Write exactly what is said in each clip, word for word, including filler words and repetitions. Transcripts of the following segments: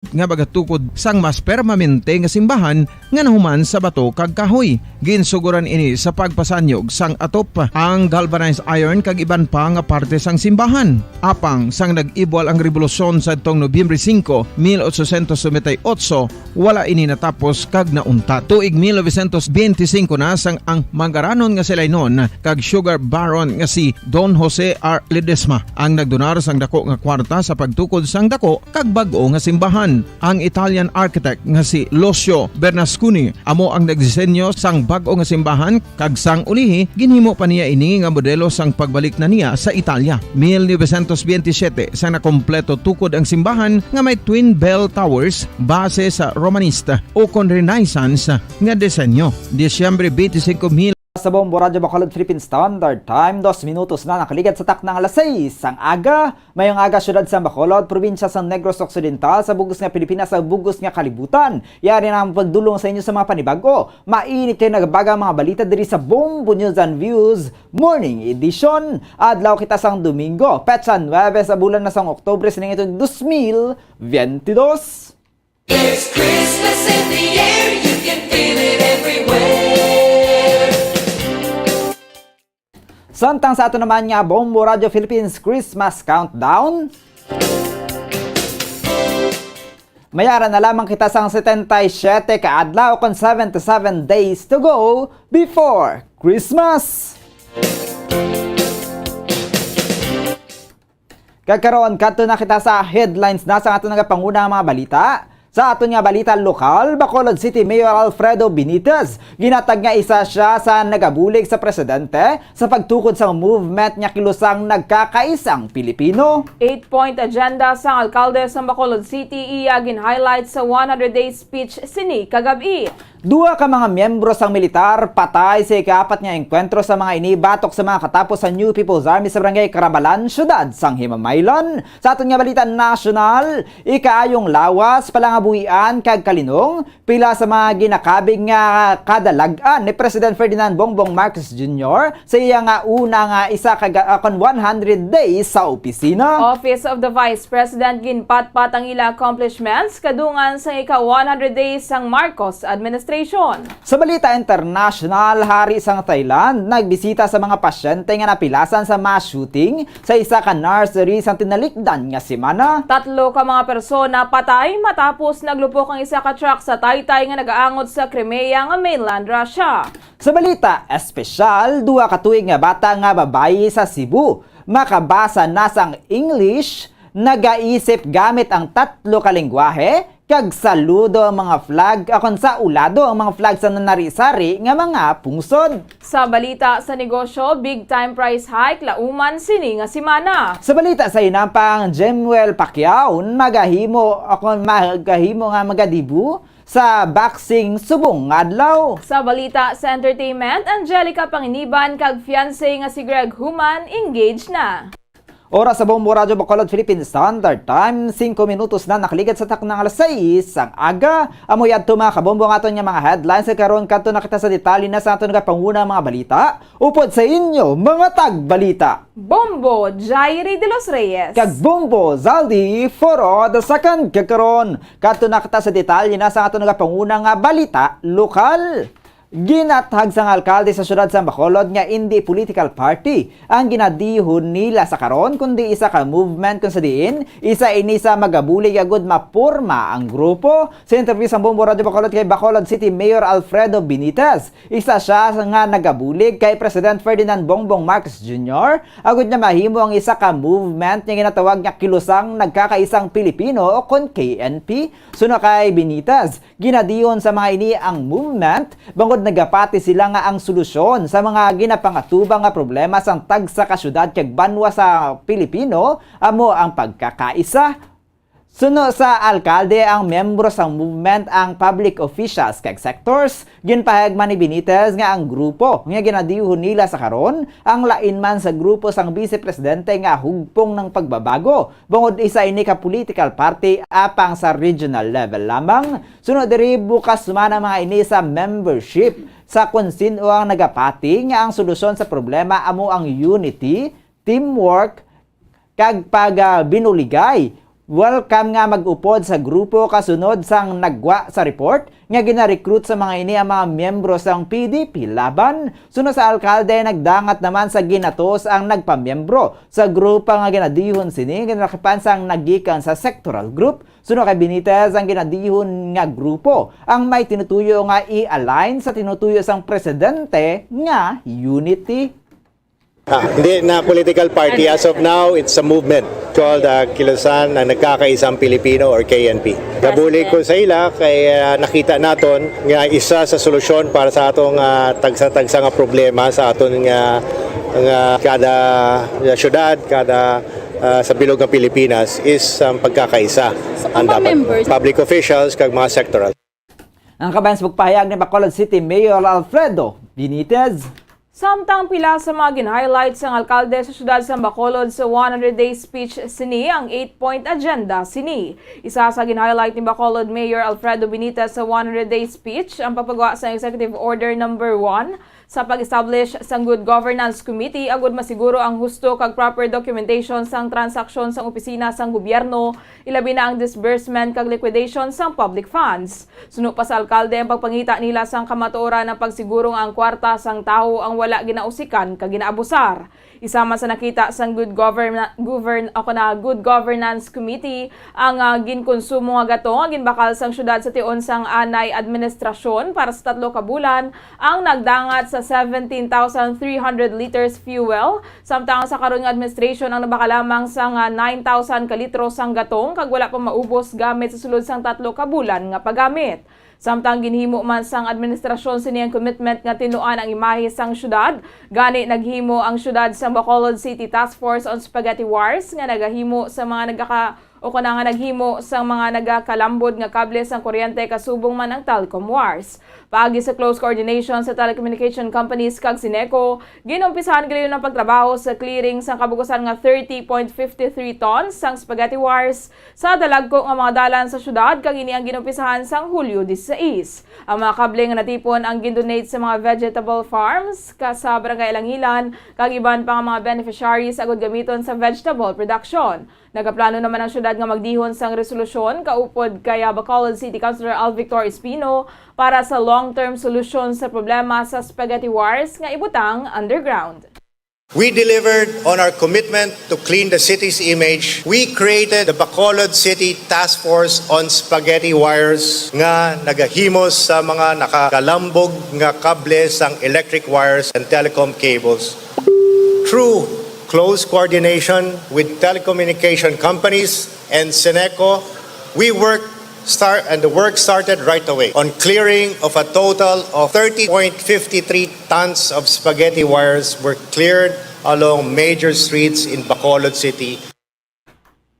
nga magatukod sang mas permanente nga simbahan nga nahuman sa bato kag kahoy. Ginsuguran ini sa pagpasanyog sang atop, ang galvanized iron kag iban pa nga parte sang simbahan. Apang sang nag-ibwal ang rebolusyon sadtong Nobyembre singko, mil ochocientos noventa y ocho, wala ini natapos kag nauntat. Tuig mil novecientos benti singko na sang ang mangaranon nga si Lainon kag sugar baron nga si Don Jose R. Ledesma ang nagdonar sang dako nga kwarta sa pagtukod sang dako kag bag-o nga simbahan. Ang Italian architect nga si Lucio Bernasconi amo ang nagdisenyo sang bag-o nga simbahan, kag sang ulihi ginhimo pa niya ini nga modelo sang pagbalik na niya sa Italia. Mil novecientos benti siyete sa nakompleto tukod ang simbahan nga may twin bell towers base sa Romanista o kon Renaissance nga disenyo. Disyembre benti singko, mil Sa Bombo Radyo Bacolod Philippine Standard Time, dos minutos na nakaligad sa takna nga alas sais sang aga. Mayong aga, siyudad sa Bacolod, probinsya sa Negros Occidental, sa bug-os nga Pilipinas, sa bug-os nga kalibutan. Yari na ang pagdulong sa inyo sa mga panibago. Mainit kay nagabaga ang mga balita diri sa Bombo News and Views Morning Edition. Adlaw kita sang Domingo, petsa nuebe sa bulan na sang Oktubre, sining itong dos mil veintidós. There's Christmas in the air, you can feel it everywhere. Samtang sa ato naman nga Bombo Radio Philippines Christmas Countdown, mayara na lamang kita sang setenta y siete ka adlaw, kon seventy-seven days to go before Christmas. Kag karon, kadto na kita sa headlines na sa aton nagapanguna nga mga balita. Sa aton nga balita lokal, Bacolod City Mayor Alfredo Benitez ginatag nga isa siya sa nagabulig sa presidente sa pagtukod sa movement nga kilusang nagkakaisang Pilipino. Eight-point agenda sang alkalde sa Bacolod City iya gin-highlight sa one hundred day speech sini kagab-i. Duha ka mga miyembro sang militar patay sa ikaapat nga engkwentro sa mga ini batok sa mga katapos sa New People's Army sa Barangay Carabalan, siyudad sang Himamaylan. Sa aton nga balita nasyonal, ikaayong lawas, palangabuhian kag kalinong, pila sa mga ginakabig nga kadalag-an ni President Ferdinand Bongbong Marcos Junior sa iya nga una nga isa ka ga-, ah, kon one hundred days sa opisina. Office of the Vice President ginpatpat ang ila accomplishments kadungan sa ika one hundred days sang Marcos administration. Sa balita international, hari sang Thailand nagbisita sa mga pasyente nga napilasan sa mass shooting sa isa ka nursery sang tinalikdan nga semana. Tatlo ka mga persona patay matapos naglupok ang isa ka truck sa taytay nga nagaangot sa Crimea nga mainland Russia. Sa balita espesyal, duha ka tuig nga bata nga babayi sa Cebu makabasa na sang English, nagaisip gamit ang tatlo ka lengguwahe, kag saludo ang mga flag, akon sa ulado ang mga flag sa nanari-sari nga mga pungsod. Sa balita sa negosyo, big time price hike lauman sini nga semana. Sa balita sa hinampang, Jemuel Pacquiao magahimo, akon magahimo nga magadibu sa boxing subong nga adlaw. Sa balita sa entertainment, Angelica Panginiban kag fiancé nga si Greg Human engaged na. Oras sa Bombo Radyo Bacolod Philippine Standard Time, singko minutos na nakaligad sa taknang alas sais sang aga. Amo yadto, mga kabombo, ang aton nga mga headlines. Sa karon, kadto na kita sa detalye na sa aton nga panguna mga balita. Upod sa inyo, mga tagbalita. Bombo Jairi de los Reyes. Kag Bombo Zaldi Foro the second. Kag karon, kadto na kita sa detalye na sa aton nga panguna nga balita lokal. Ginathag sang alkalde sa siyudad sa Bacolod nga indi political party ang ginadihon nila sa karon, kundi isa ka movement kung sa diin isa ini sa magabulig agud maporma ang grupo. Sa interview sa Bombo Radyo Bacolod kay Bacolod City Mayor Alfredo Benitez, isa siya nga nagabulig kay President Ferdinand Bongbong Marcos Junior agud nga mahimo ang isa ka movement nga ginatawag nga Kilusang Nagkakaisang Pilipino o kon K N P. Suno kay Benitez, ginadihon sa mga ini ang movement, bangod nagapati sila nga ang solusyon sa mga ginapangatubang nga problema sang tagsa ka syudad kag banwa sa Pilipino amo ang pagkakaisa. Suno sa alkalde, ang miyembro sang movement ang public officials kag sectors. Ginpahayag man ni Benitez nga ang grupo nga ginadihon nila sa karon ang lain man sa grupo sang Vice Presidente nga Hugpong ng Pagbabago, bangod isa ini ka political party apang sa regional level lamang. Suno diri, bukas man ang mga ini sa membership sa kon sin-o ang nagapati nga ang solusyon sa problema amo ang unity, teamwork, kag pag, ah, binuligay welcome nga mag-upod sa grupo kasunod sang nagwa sa report nga gina-recruit sa mga ini ang mga miyembro sang P D P Laban. Suno sa alkalde, nagdangat naman sa ginatos ang nagpamiyembro sa grupo nga ginadihon sini, ginalakipan sang naggikan sa sectoral group. Suno kay Benitez, ang ginadihon nga grupo ang may tinutuyo nga i-align sa tinutuyo sang presidente nga unity. Ah, hindi na political party. As of now, it's a movement called, ah, Kilusan ng Nagkakaisang Pilipino or K N P. Nabuli ko sa ila kay, ah, nakita naton nga isa sa solusyon para sa atong, ah, tagsa-tagsa nga problema sa aton nga, nga kada syudad, kada, ah, sa bilog nga Pilipinas is ang pagkakaisa. So, ang ang mga dapat members? Public officials kag mga sectoral. Ang kabayan sa pagpahayag ni Bacolod City Mayor Alfredo Benitez. Samtang pila sa mga gin-highlight sang alkalde sa siyudad sang Bacolod sa one hundred day speech sini ang eight-point agenda sini. Isa sa gin-highlight ni Bacolod Mayor Alfredo Benitez sa one hundred day speech ang pagpagawa sang Executive Order Number One sa pag-establish sang Good Governance Committee agud masiguro ang husto kag proper documentation sang transaksyon sang opisina sang gobyerno, ilabi na ang disbursement kag liquidation sang public funds. Suno pa sa alkalde ang pagpangita nila sang kamatuoran ang pagsiguro nga ang kwarta sang tawo ang wala ginausikan kag ginaabusar. Isa man sa nakita sang Good Govern-, Govern-, ako na, Good Governance Committee ang, ah, ginkonsumo nga gatong nga ginbakal sang siyudad sa tion sang anay administrasyon para sa tatlo ka bulan ang nagdangat sa seventeen thousand three hundred liters fuel, samtang sa karon nga administration ang nabakal lamang sang, ah, nine thousand ka litro sang gatong kag wala pa maubos gamit sa sulod sang tatlo ka bulan nga paggamit. Samtang ginhimo man sang administrasyon sini ang commitment nga tinluan ang imahe sang siyudad, gani naghimo ang siyudad sang Bacolod City Task Force on Spaghetti Wars nga nagahimo sa mga nagaka-, o kon nga naghimo sang mga nagakalambod nga kable sang kuryente kasubong man ang telecom wars. Paagi sa close coordination sa telecommunication companies kag Syneco, ginumpisahan gid ang pagtrabaho sa clearing sang kabugusan nga thirty point fifty three tons sang spaghetti wars sa dalagko nga mga dalan sa siyudad, kag ini ang ginumpisahan sang Hulyo disisais. Ang mga kable nga natipon ang gindonate sa mga vegetable farms ka sa Barangay Alangilan kag iban pa nga mga beneficiaries agud gamiton sa vegetable production. Nagaplano naman ang siyudad nga magdihon sang resolusyon kaupod kay, ah, Bacolod City Councilor Al Victor Espino para sa long-term solusyon sa problema sa spaghetti wars nga ibutang underground. We delivered on our commitment to clean the city's image. We created the Bacolod City Task Force on Spaghetti Wires nga nagahimos sa mga nakakalambog nga kable sang electric wires and telecom cables. Through close coordination with telecommunication companies and Syneco, we worked start, and the work started right away on clearing of a total of thirty point fifty three tons of spaghetti wires were cleared along major streets in Bacolod City.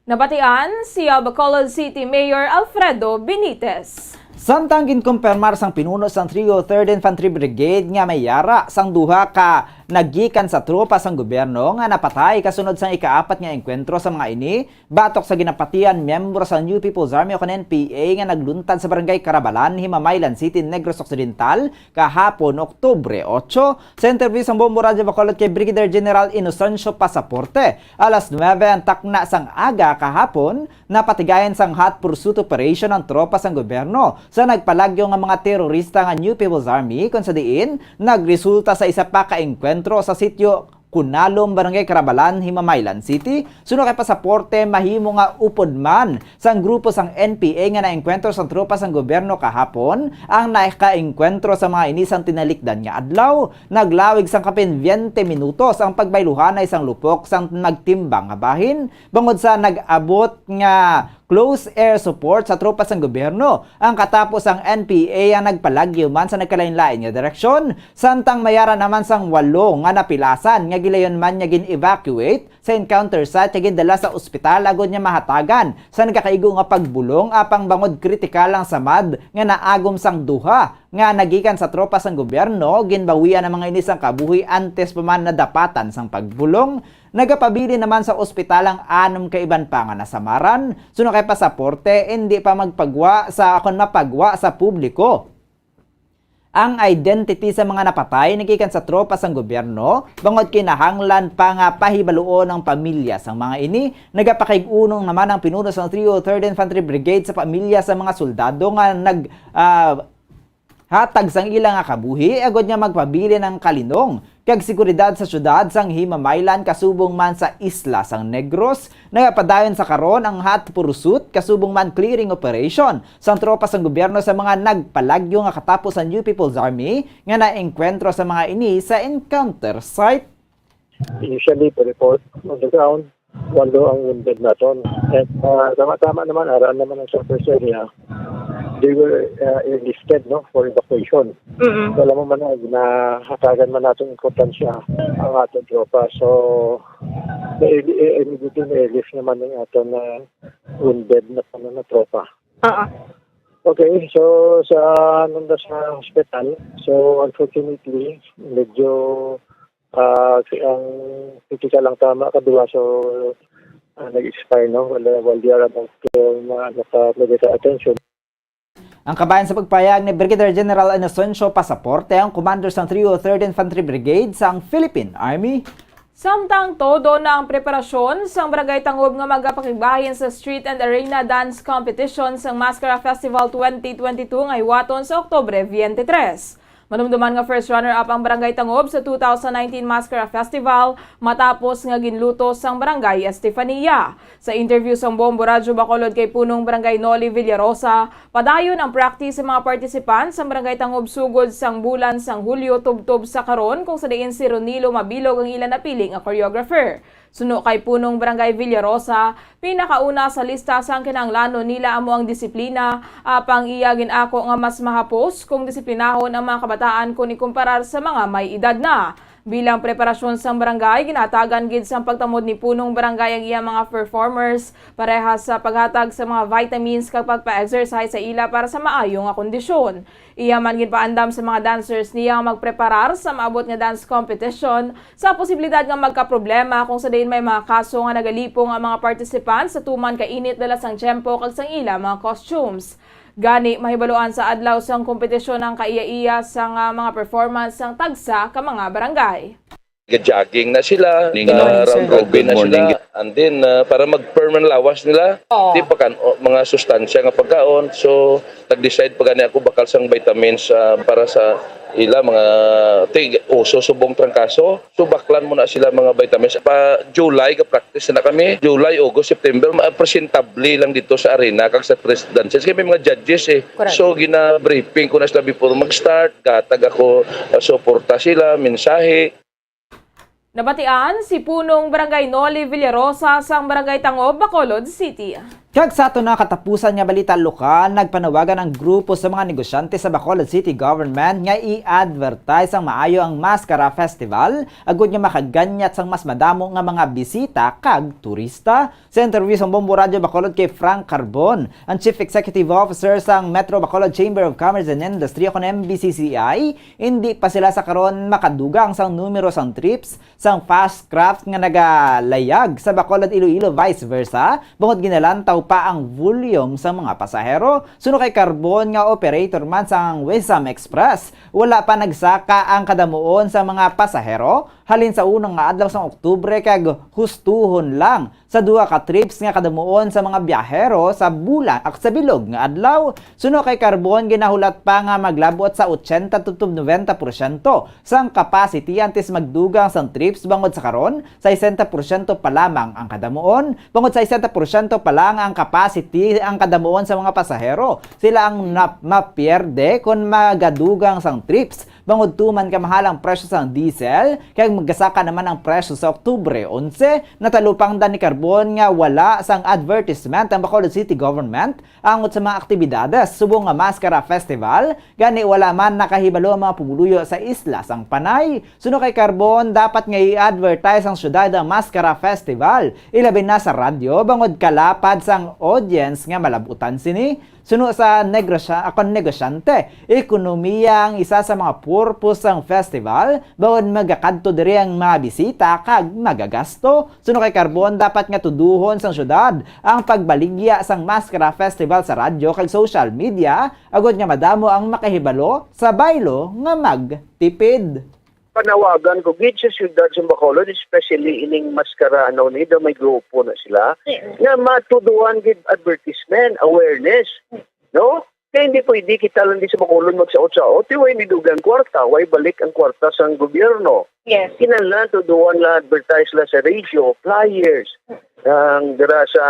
Nabatian si Bacolod City Mayor Alfredo Benitez. Samtang ginkumpirmar sang pinuno sang Trio Third Infantry Brigade nga may yara sang duha ka naggikan sa tropa sang gobyerno nga napatay kasunod sang ikaapat nga engkwentro sa mga ini, batok sa ginapatian miyembro sang New People's Army o kon N P A nga nagluntad sa Barangay Carabalan, Himamaylan City, Negros Occidental, kahapon, Oktubre otso. Sa interview sang Bombo Radyo Bacolod kay Brigadier General Inocencio Pasaporte, alas nuwebe ang takna sang aga kahapon, napatigayon sang hot pursuit operation ang tropa sang gobyerno sa nagpalagyo nga mga terorista nga New People's Army, kon sa diin nagresulta sa isa pa ka engkwentro sa sitio Kunalom, Barangay Carabalan, Himamaylan City. Suno kay Pasaporte, mahimo nga upod man sang grupo sang N P A nga naengkwentro sang tropa sang gobyerno kahapon ang nakaengkwentro sa mga ini sang tinalikdan nga adlaw. Naglawig sang kapin veinte minutos ang pagbayluhanay sang lupok sang nagtimbang nga bahin, bangod sa nag-abot nga close air support sa tropa sang gobyerno. Ang katapos, ang N P A ang nagpalagyo man sa nagkalainlain nga direksyon, samtang may ara naman sang walo nga napilasan nga gilayon man nga gin-evacuate sa encounter site kag gindala sa ospital agod nga mahatagan sa nagakaigo nga pagbulong, apang bangod kritikal ang samad nga naagom sang duha nga nagikan sa tropa sang gobyerno, ginbawian ang mga ini sang kabuhi antes pa man nadapatan sang pagbulong. Nagapabilin naman sa ospital ang anom ka iban pa nga nasamaran. Suno kay Pasaporte, indi pa magpagwa sa, kon mapagwa sa publiko. Ang identity sa mga napatay nagikan sa tropa sang gobyerno, bangod kinahanglan pa nga pahibaluon ang pamilya sang mga ini. Nagapakig-unong naman ang pinuno sang three oh third Infantry Brigade sa pamilya sa mga soldado nga nag, ah, hatag sang ila nga kabuhi, agod nga magpabilin ang kalinong kag seguridad sa siyudad sang himamaylan, kasubong man sa isla sang Negros. Nagapadayon sa karon ang hot pursuit, kasubong man clearing operation sang tropa sang gobyerno sa mga nagpalagyo nga katapo sang U P People's Army nga naengkwentro sa mga ini sa encounter site. Initially, the report on the ground, walo ang wounded naton. At, ah, tama-tama naman, araan naman ang surface area. They were, ah, airlifted, no, for evacuation. Mm-mm. So, alam mo man na, ginahatagan man natin importansya ang ating tropa. So, na-, eh, immediately na-airlift naman ang aton na wounded na, ano, na tropa. Oo. Okay, so sa, nanda sa hospital, so unfortunately, medyo, ah, si-, ang critical ang tama, kaduha, so, ah, nag-expire, no? While, while they are about to, ma-, naka-, medical attention. Ang kabahin sa pagpayag ni Brigadier General Inocencio Pasaporte, ang commander sang three oh third Infantry Brigade sang Philippine Army. Samtang todo na ang preparasyon sang Barangay Tangob nga magapakigbahin sa Street and Arena Dance Competition sang Mascara Festival twenty twenty-two nga hiwaton sa Oktubre twenty-three. Madumduman nga first runner-up ang Barangay Tangob sa two thousand nineteen Mascara Festival matapos nga ginluto sang Barangay Estefania. Sa interview sang Bombo Radyo Bacolod kay Punong Barangay Noli Villarosa, padayon ang practice sa mga participants sang Barangay Tangob sugod sang bulan sang Hulyo tubtob sa karon, kung sa diin si Ronilo Mabilog ang ila napili nga choreographer. Suno kay Punong Barangay Villarosa, pinakauna sa lista sang kinahanglanon nila amo ang disiplina, apang iya gin-ako nga mas mahapos kung disiplinahon ang mga kabataan kung ikumparar sa mga may edad na. Bilang preparasyon sang barangay, ginatagan gid sang pagtamod ni Punong Barangay ang iyang mga performers, parehas sa paghatag sa mga vitamins kag pagpa-exercise sa ila para sa maayo nga kondisyon. Iya man ginpaandam sa mga dancers niya nga magpreparar sa maabot nga dance competition sa posibilidad nga magkaproblema kung sa diin may mga kaso nga nagalipong ang mga participants sa tuman ka init dala sang tiyempo kag sang ila mga costumes. Gani, mahibaluan sa adlaw sang kompetisyon ang kaiya-iya sang, ah, mga performance sang tagsa ka mga barangay. Ga-jogging na sila, Morning, ga-round robin na sila, and then, ah, para mag-firm ang lawas nila, di pa kan-, o, mga sustansya nga pagkaon. So, nag-decide pa gani ako bakal sang vitamins, ah, para sa ila, mga tig-, uso subong trangkaso. So, baklan mo na sila mga vitamins. Pa July, ga-practice na kami. July, August, September, ma-, presentable lang dito sa arena kag sa press dances. Kay may mga judges eh. Correct. So, gina-briefing ko na sila before mag-start. Gatag ako, ah, suporta sila, mensahe. Nabatian si Punong Barangay Noli Villarosa sang Barangay Tangob, Bacolod City. Kag sa aton na katapusan nga balita lokal, nagpanawagan ang grupo sa mga negosyante sa Bacolod City Government nga i-advertise sang maayo ang Mascara Festival, agud nga makaganyat sang mas madamo nga mga bisita kag turista. Sa interview sang Bombo Radyo Bacolod kay Frank Carbon, ang Chief Executive Officer sang Metro Bacolod Chamber of Commerce and Industry, o kon M B C C I, hindi pa sila sa karon makadugang sang numero sang trips sang Fast Craft nga nagalayag sa Bacolod, Iloilo, vice versa, bangod ginalantaw pa ang volume sang mga pasahero. Suno kay Carbon, nga operator man sang Wesam Express, wala pa nagsaka ang kadamuon sa mga pasahero halin sa una nga adlaw sang Oktubre kag hustuhon lang sa duha ka trips nga kadamuon sa mga biyahero sa bulan, ak-, sa bilog nga adlaw. Suno kay Carbon, ginahulat pa nga maglabot sa ochenta tubtob nobenta porsyento sang capacity antes magdugang sang trips, bangod sa karon, sesenta porsyento pa lamang ang kadamuon. Bangod sesenta porsyento pa lang ang capacity, ang kadamuon sa mga pasahero, sila ang nap-, mapierde kon magadugang sang trips. Bangod tuman ka mahal ang presyo sang diesel, kag magasaka naman ang presyo sa Oktubre onse, natalupangdan ni Carbon nga wala sang advertisement ang Bacolod City Government angot sa mga aktibidades subong nga Mascara Festival, gani wala man nakahibalo ang mga pumuluyo sa isla sang Panay. Suno kay Carbon, dapat nga i-advertise ang siyudad ang Mascara Festival, ilabi na sa radyo, bangod kalapad sang audience nga malabutan sini. Suno sa negosya-, akon negosyante, ekonomiya ang isa sa mga purpose sang festival, bangod magakadto diri ang mga bisita kag magagasto. Suno kay Carbon, dapat nga tuduhon sang syudad ang pagbaligya sang Maskara Festival sa radyo kag social media, agod nga madamo ang makahibalo sa baylo nga magtipid. Panawagan ko gid sa siyudad sa Bacolod, especially ining Maskara, ano, ni daw may grupo na sila, Yes. nga matuduan gid advertisement, awareness, no? Kaya hindi pwede kita lang di sa Bacolod magsaot-saot, eh, way ni dugang kwarta, way balik ang kwarta sang gobyerno. Yes. Kinahanglan tuduan la, advertise la sa radio, flyers, ang dira sa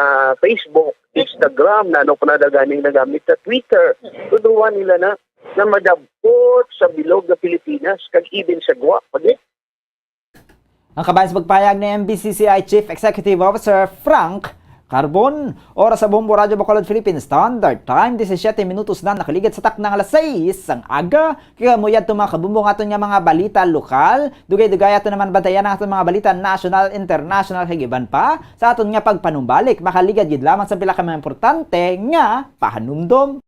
Facebook, Instagram, nano pa na da ganing nagamit sa Twitter. Tuduan nila na, na madabot sa bilog nga Pilipinas, kag even sa gwa pa gid. Ang kabahin sa pagpahayag ni M B C C I Chief Executive Officer Frank Carbon. Oras sa Bombo Radyo Bacolod Philippine Standard Time, disisiete minutos na nakaligid sa takna nga alas sais sang aga. Kay kamo yadto, mga kabombo, ang aton nga mga balita lokal. Dugay-dugay ato naman bantayan ang aton mga balita national, international, kag iban pa. Sa aton nga pagpanumbalik, makaligad gid lamang sa pila ka mga importante nga pahanumdom.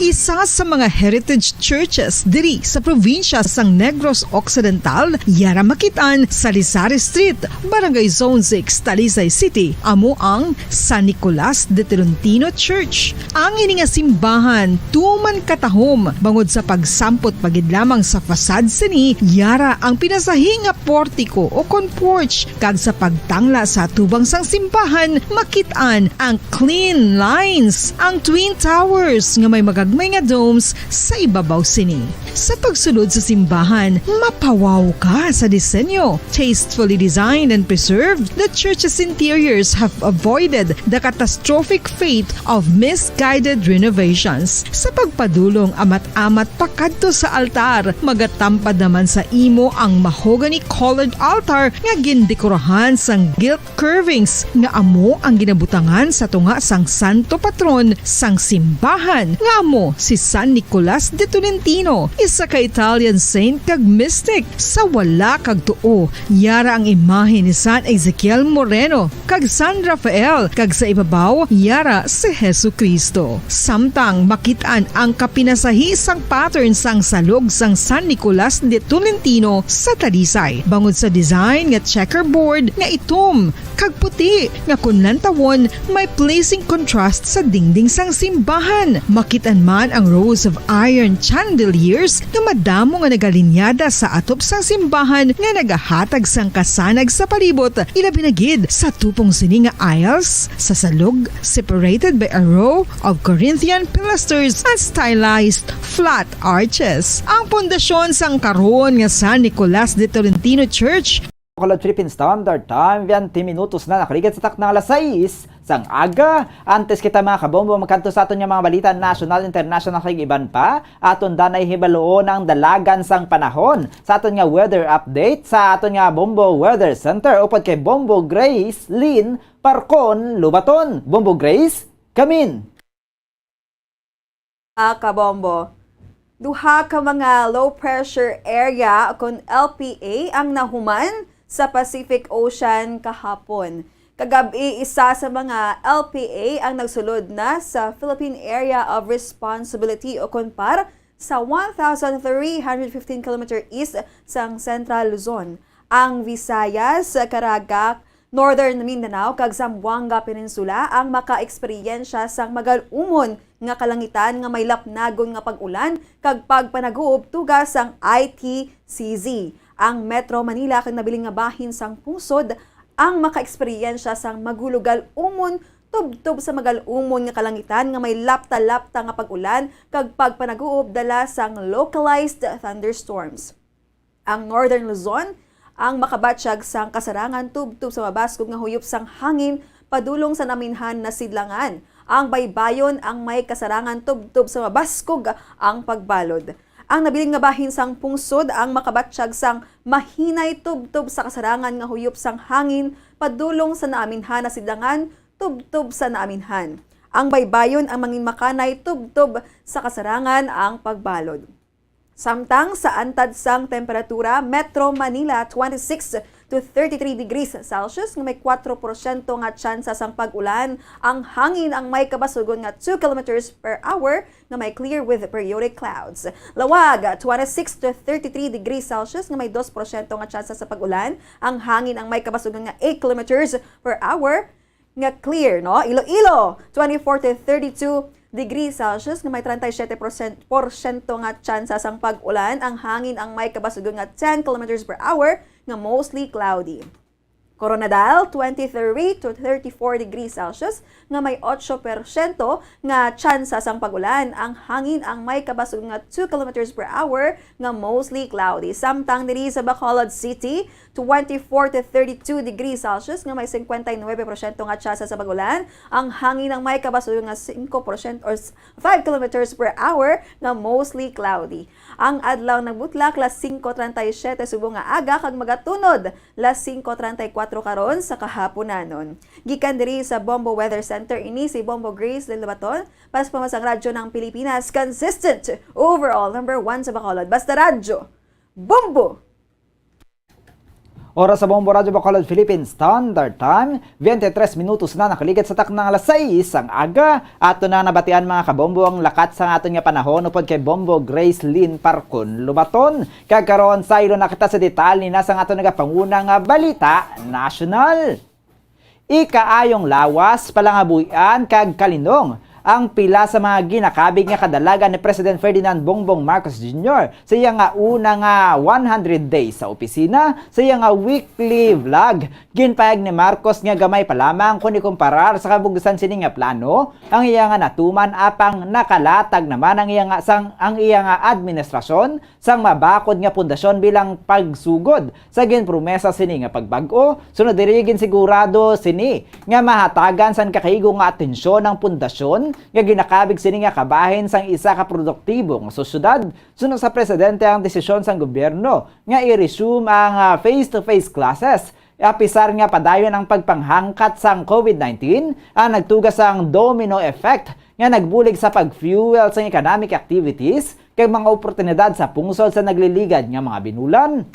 Isa sa mga heritage churches diri sa probinsya sang Negros Occidental, yara makit-an sa Lisari Street, Barangay Zone six, Talisay City, amo ang San Nicolas de Tolentino Church. Ang ini nga simbahan tuman katahom bangod sa pagsampot pa gid lamang sa facade sini, yara ang pinasahi nga portiko o kon porch, kag sa pagtangla sa atubang sang simbahan, makit-an ang clean lines, ang twin towers nga may magagmay nga domes sa ibabaw sini. Sa pagsulod sa simbahan, mapawaw ka sa disenyo. Tastefully designed and preserved, the church's interiors have avoided the catastrophic fate of misguided renovations. Sa pagpadulong amat-amat pakadto sa altar, magatampad naman sa imo ang mahogany-colored altar nga gindekorahan sang gilt curvings nga amo ang ginabutangan sa tunga sang santo patron sang simbahan, nga amo si San Nicolas de Tolentino, isa ka Italian saint kag mystic. Sa wala kag tuo, yara ang imahe ni San Ezekiel Moreno kag San Rafael, kag sa ibabaw, yara si Jesu-Cristo. Samtang makit-an ang kapinasahi sang pattern sang salog sang San Nicolas de Tolentino sa Talisay, bangod sa design nga checkerboard nga itom kag puti, nga kon lantawon, may pleasing contrast sa dingding sang simbahan. Makit-an man ang rows of iron chandeliers nga madamo nga nagalinyada sa atop sang simbahan nga nagahatag sang kasanag sa palibot, ilabi na gid sa tupong sini nga aisles sa salog, separated by a row of Corinthian pilasters and stylized flat arches. Ang pundasyon sang karon nga San Nicolas de Tolentino Church Bacolod Philippine Standard Time, twenty minutos na nakaligid sa takna nga alas sais sang aga. Antes kita, mga kabombo, magkadto sa aton nga mga balita national, international, kag iban pa, aton danay hibaloon ang dalagan sang panahon sa aton nga weather update sa aton nga Bombo Weather Center upod kay Bombo Grace Lynn Parcon Lubaton. Bombo Grace, come in. Ah, kabombo. Duha ka mga low pressure area, kon L P A, ang nahuman sa Pacific Ocean kahapon. Kagab-i, isa sa mga L P A ang nagsulod na sa Philippine Area of Responsibility, o kon PAR, sa one thousand three hundred fifteen kilometer east sang Central Luzon. Ang Visayas, Caraga, Northern Mindanao kag Zamboanga Peninsula ang makaeksperyensya sang magal-umon nga kalangitan nga may lapnagon nga pag-ulan kag pagpanaguob tuga sang I T C Z. Ang Metro Manila kag nabilin nga bahin sang pungsod ang makaeksperyensya sang magulugal-umon tubtob sa magal-umon nga kalangitan nga may lapta-lapta nga pag-ulan kag pagpanaguob dala sang localized thunderstorms. Ang Northern Luzon ang makabatyag sang kasarangan tubtob sa mabaskog nga huyop sang hangin padulong sa naminhan na sidlangan. Ang Baybayon ang may kasarangan tubtob sa mabaskog ang pagbalod. Ang nabilin nga bahin sang pungsod ang makabatyag sang mahinay tubtob sa kasarangan nga huyop sang hangin padulong sa naaminhan na sidlangan tubtob sa naaminhan. Ang Baybayon ang manginmakanay tubtob sa kasarangan ang pagbalod. Samtang sa antad sang temperatura, Metro Manila, twenty-six to to thirty-three degrees Celsius nga may kwatro porsyento nga tsansa sang pag-ulan. Ang hangin ang may kabasugon nga two kilometers per hour nga may clear with periodic clouds. Lawag, twenty-six to thirty-three degrees Celsius nga may dos porsyento nga tsansa sa pag-ulan. Ang hangin ang may kabasugon nga eight kilometers per hour nga clear, no? Iloilo, twenty-four to thirty-two degrees Celsius nga may treinta y siete porsyento nga tsansa sang pag-ulan. Ang hangin ang may kabasugon nga ten kilometers per hour nga mostly cloudy. Koronadal, twenty-three to thirty-four degrees Celsius nga may otso porsyento nga tsansa sang pag-ulan. Ang hangin ang may kabasugon nga two kilometers per hour nga mostly cloudy. Samtang diri sa Bacolod City, twenty-four to thirty-two degrees Celsius nga may cincuenta y nueve porsyento nga tsansa sa pag-ulan. Ang hangin ang may kabasugon nga singko porsyento or s-, five kilometers per hour nga mostly cloudy. Ang adlaw nagbutlak las singko treinta y siete subong nga aga kag magatunod las singko treinta y cuatro karon sa kahaponanon. Gikan diri sa Bombo Weather Center, ini si Bombo Grace Lin Lubaton para sa Pamahalayag Radyo ng Pilipinas, consistent overall number one sa Bacolod. Basta Radyo, Bombo! Oras sa Bombo Radyo Bacolod Philippine Standard Time, twenty-three minutos na nakaligad sa takna nga alas sais sang aga. Ato na nabatian, mga kabombo, ang lakat sa aton nga panahon upod kay Bombo Grace Lynn Parcon Lubaton. Kag karon, saylo na kita sa detalye na sa aton nagapanguna nga balita nasyonal. Ikaayong lawas, palangabuhian, kag kalinong ang pila sa mga ginakabig nga kadalagan ni President Ferdinand Bongbong Marcos Junior sa iya nga una nga one hundred days sa opisina. Sa iya nga weekly vlog, ginpahayag ni Marcos nga gamay pa lamang kon ikumparar sa kabug-usan sini nga plano ang iya nga natuman, apang nakalatag naman ang iya nga sang, ang iya nga administrasyon sang mabakod nga pundasyon bilang pagsugod sa ginpromesa sini nga pagbag-o. Sunod diri, ginsigurado sini nga mahatagan sang kakaigo nga atensyon ang pundasyon nga ginakabig sini nga kabahin sang isa ka produktibo nga sosyedad. Suno sa presidente, ang desisyon sang gobyerno nga i-resume ang, ah, face-to-face classes, apisar nga padayon ang pagpanghangkat sang COVID nineteen, ang nagtuga sang domino effect nga nagbulig sa pag-fuel sang economic activities kag mga oportunidad sa pungsod sa nagliligad nga mga binulan.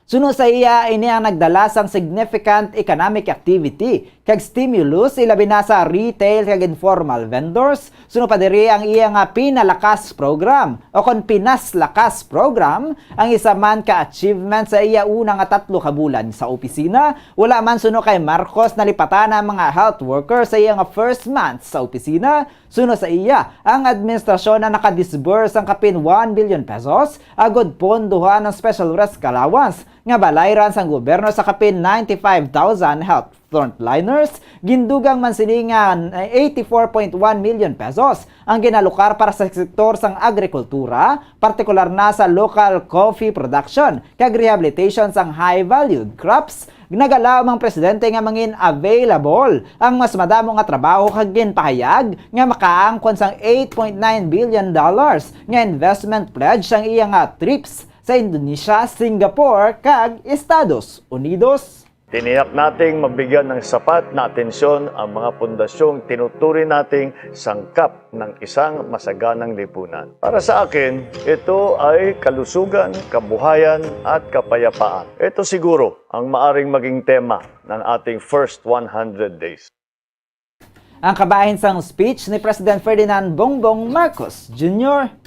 Suno sa iya, ini ang nagdala sang significant economic activity kag stimulus, ilabi na sa retail kag informal vendors. Suno pa diri, ang iya nga Pinalakas Program, o kon Pinas Lakas Program, ang isa man ka achievement sa iya una nga tatlo ka bulan sa opisina. Wala man, suno kay Marcos, nalipatan ang mga health worker sa iya nga first month sa opisina. Suno sa iya, ang administrasyon na nakadisburse sang kapin one billion pesos agod pondohan ang special risk allowance nga balayran sang gobyerno sa kapin ninety-five thousand health frontliners. Gindugang man sini nga eighty-four point one million pesos ang ginalokar para sa sektor sang agrikultura, partikular na sa local coffee production kag rehabilitation sang high-valued crops. Nagalaom ang presidente nga mangin available ang mas madamo nga trabaho kag ginpahayag nga makaangkon sang eight point nine billion dollars nga investment pledge sang iya nga trips sa Indonesia, Singapore, kag Estados Unidos. Tiniyak nating mabigyan ng sapat na atensyon ang mga pundasyong tinuturing nating sangkap ng isang masaganang lipunan. Para sa akin, ito ay kalusugan, kabuhayan, at kapayapaan. Ito siguro ang maaring maging tema ng ating first one hundred days. Ang kabahin sang speech ni President Ferdinand Bongbong Marcos Junior.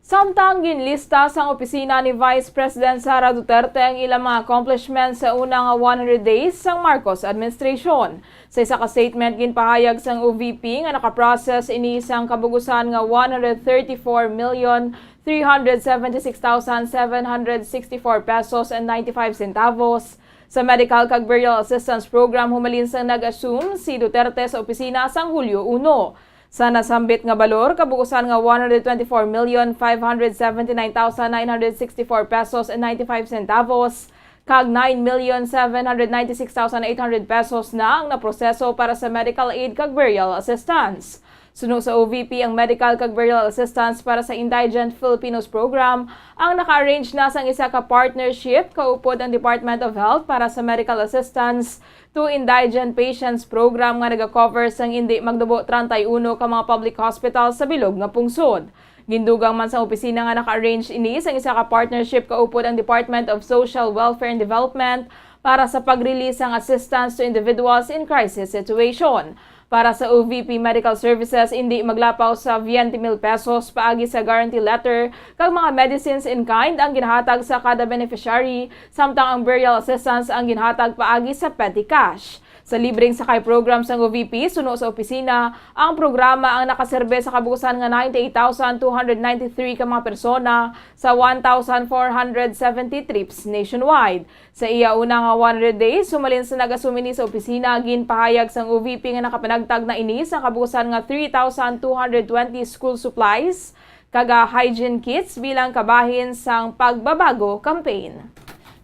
Samtang ginlista sang opisina ni Vice President Sara Duterte ang ilang mga accomplishments sa una nga one hundred days sang Marcos administration. Sa isa ka statement, ginpahayag sang O V P nga nakaprocess ini sang kabug-usan nga one hundred thirty-four million three hundred seventy-six thousand seven hundred sixty-four pesos and ninety-five centavos sa medical kag burial assistance program humalin sang nag-assume si Duterte sa opisina sang Hulyo uno. Sa nasambit nga balor, kabug-usan nga one hundred twenty-four million five hundred seventy-nine thousand nine hundred sixty-four pesos and ninety-five centavos kag nine million seven hundred ninety-six thousand eight hundred pesos na ang naproseso para sa medical aid kag burial assistance. Suno sa O V P, ang medical kag burial assistance para sa Indigent Filipinos Program ang naka-arrange na sang isa ka partnership kaupod ang Department of Health para sa medical assistance to Indigent Patients Program nga naga-cover sang indi magnubo treinta y uno ka mga public hospital sa bilog nga pungsod. Gindugang man sang opisina nga naka-arrange ini sang isa ka partnership kaupod ang Department of Social Welfare and Development para sa pag-release sang assistance to individuals in crisis situation. Para sa O V P Medical Services, indi maglapaw sa twenty mil pesos paagi sa guarantee letter kag mga medicines in kind ang ginahatag sa kada beneficiary, samtang ang burial assistance ang ginhatag paagi sa petty cash. Sa libreng sakay program sang O V P, suno sa opisina, ang programa ang nakaserbe sa kabuusan nga ninety-eight thousand two hundred ninety-three ka mga persona sa one thousand four hundred seventy trips nationwide. Sa iya una nga one hundred days, sumalin sa nag-assume ini sa opisina, ginpahayag sang O V P nga nakapanagtag na ini sa kabuusan nga three thousand two hundred twenty school supplies kag, ah, hygiene kits bilang kabahin sang Pagbabago Campaign.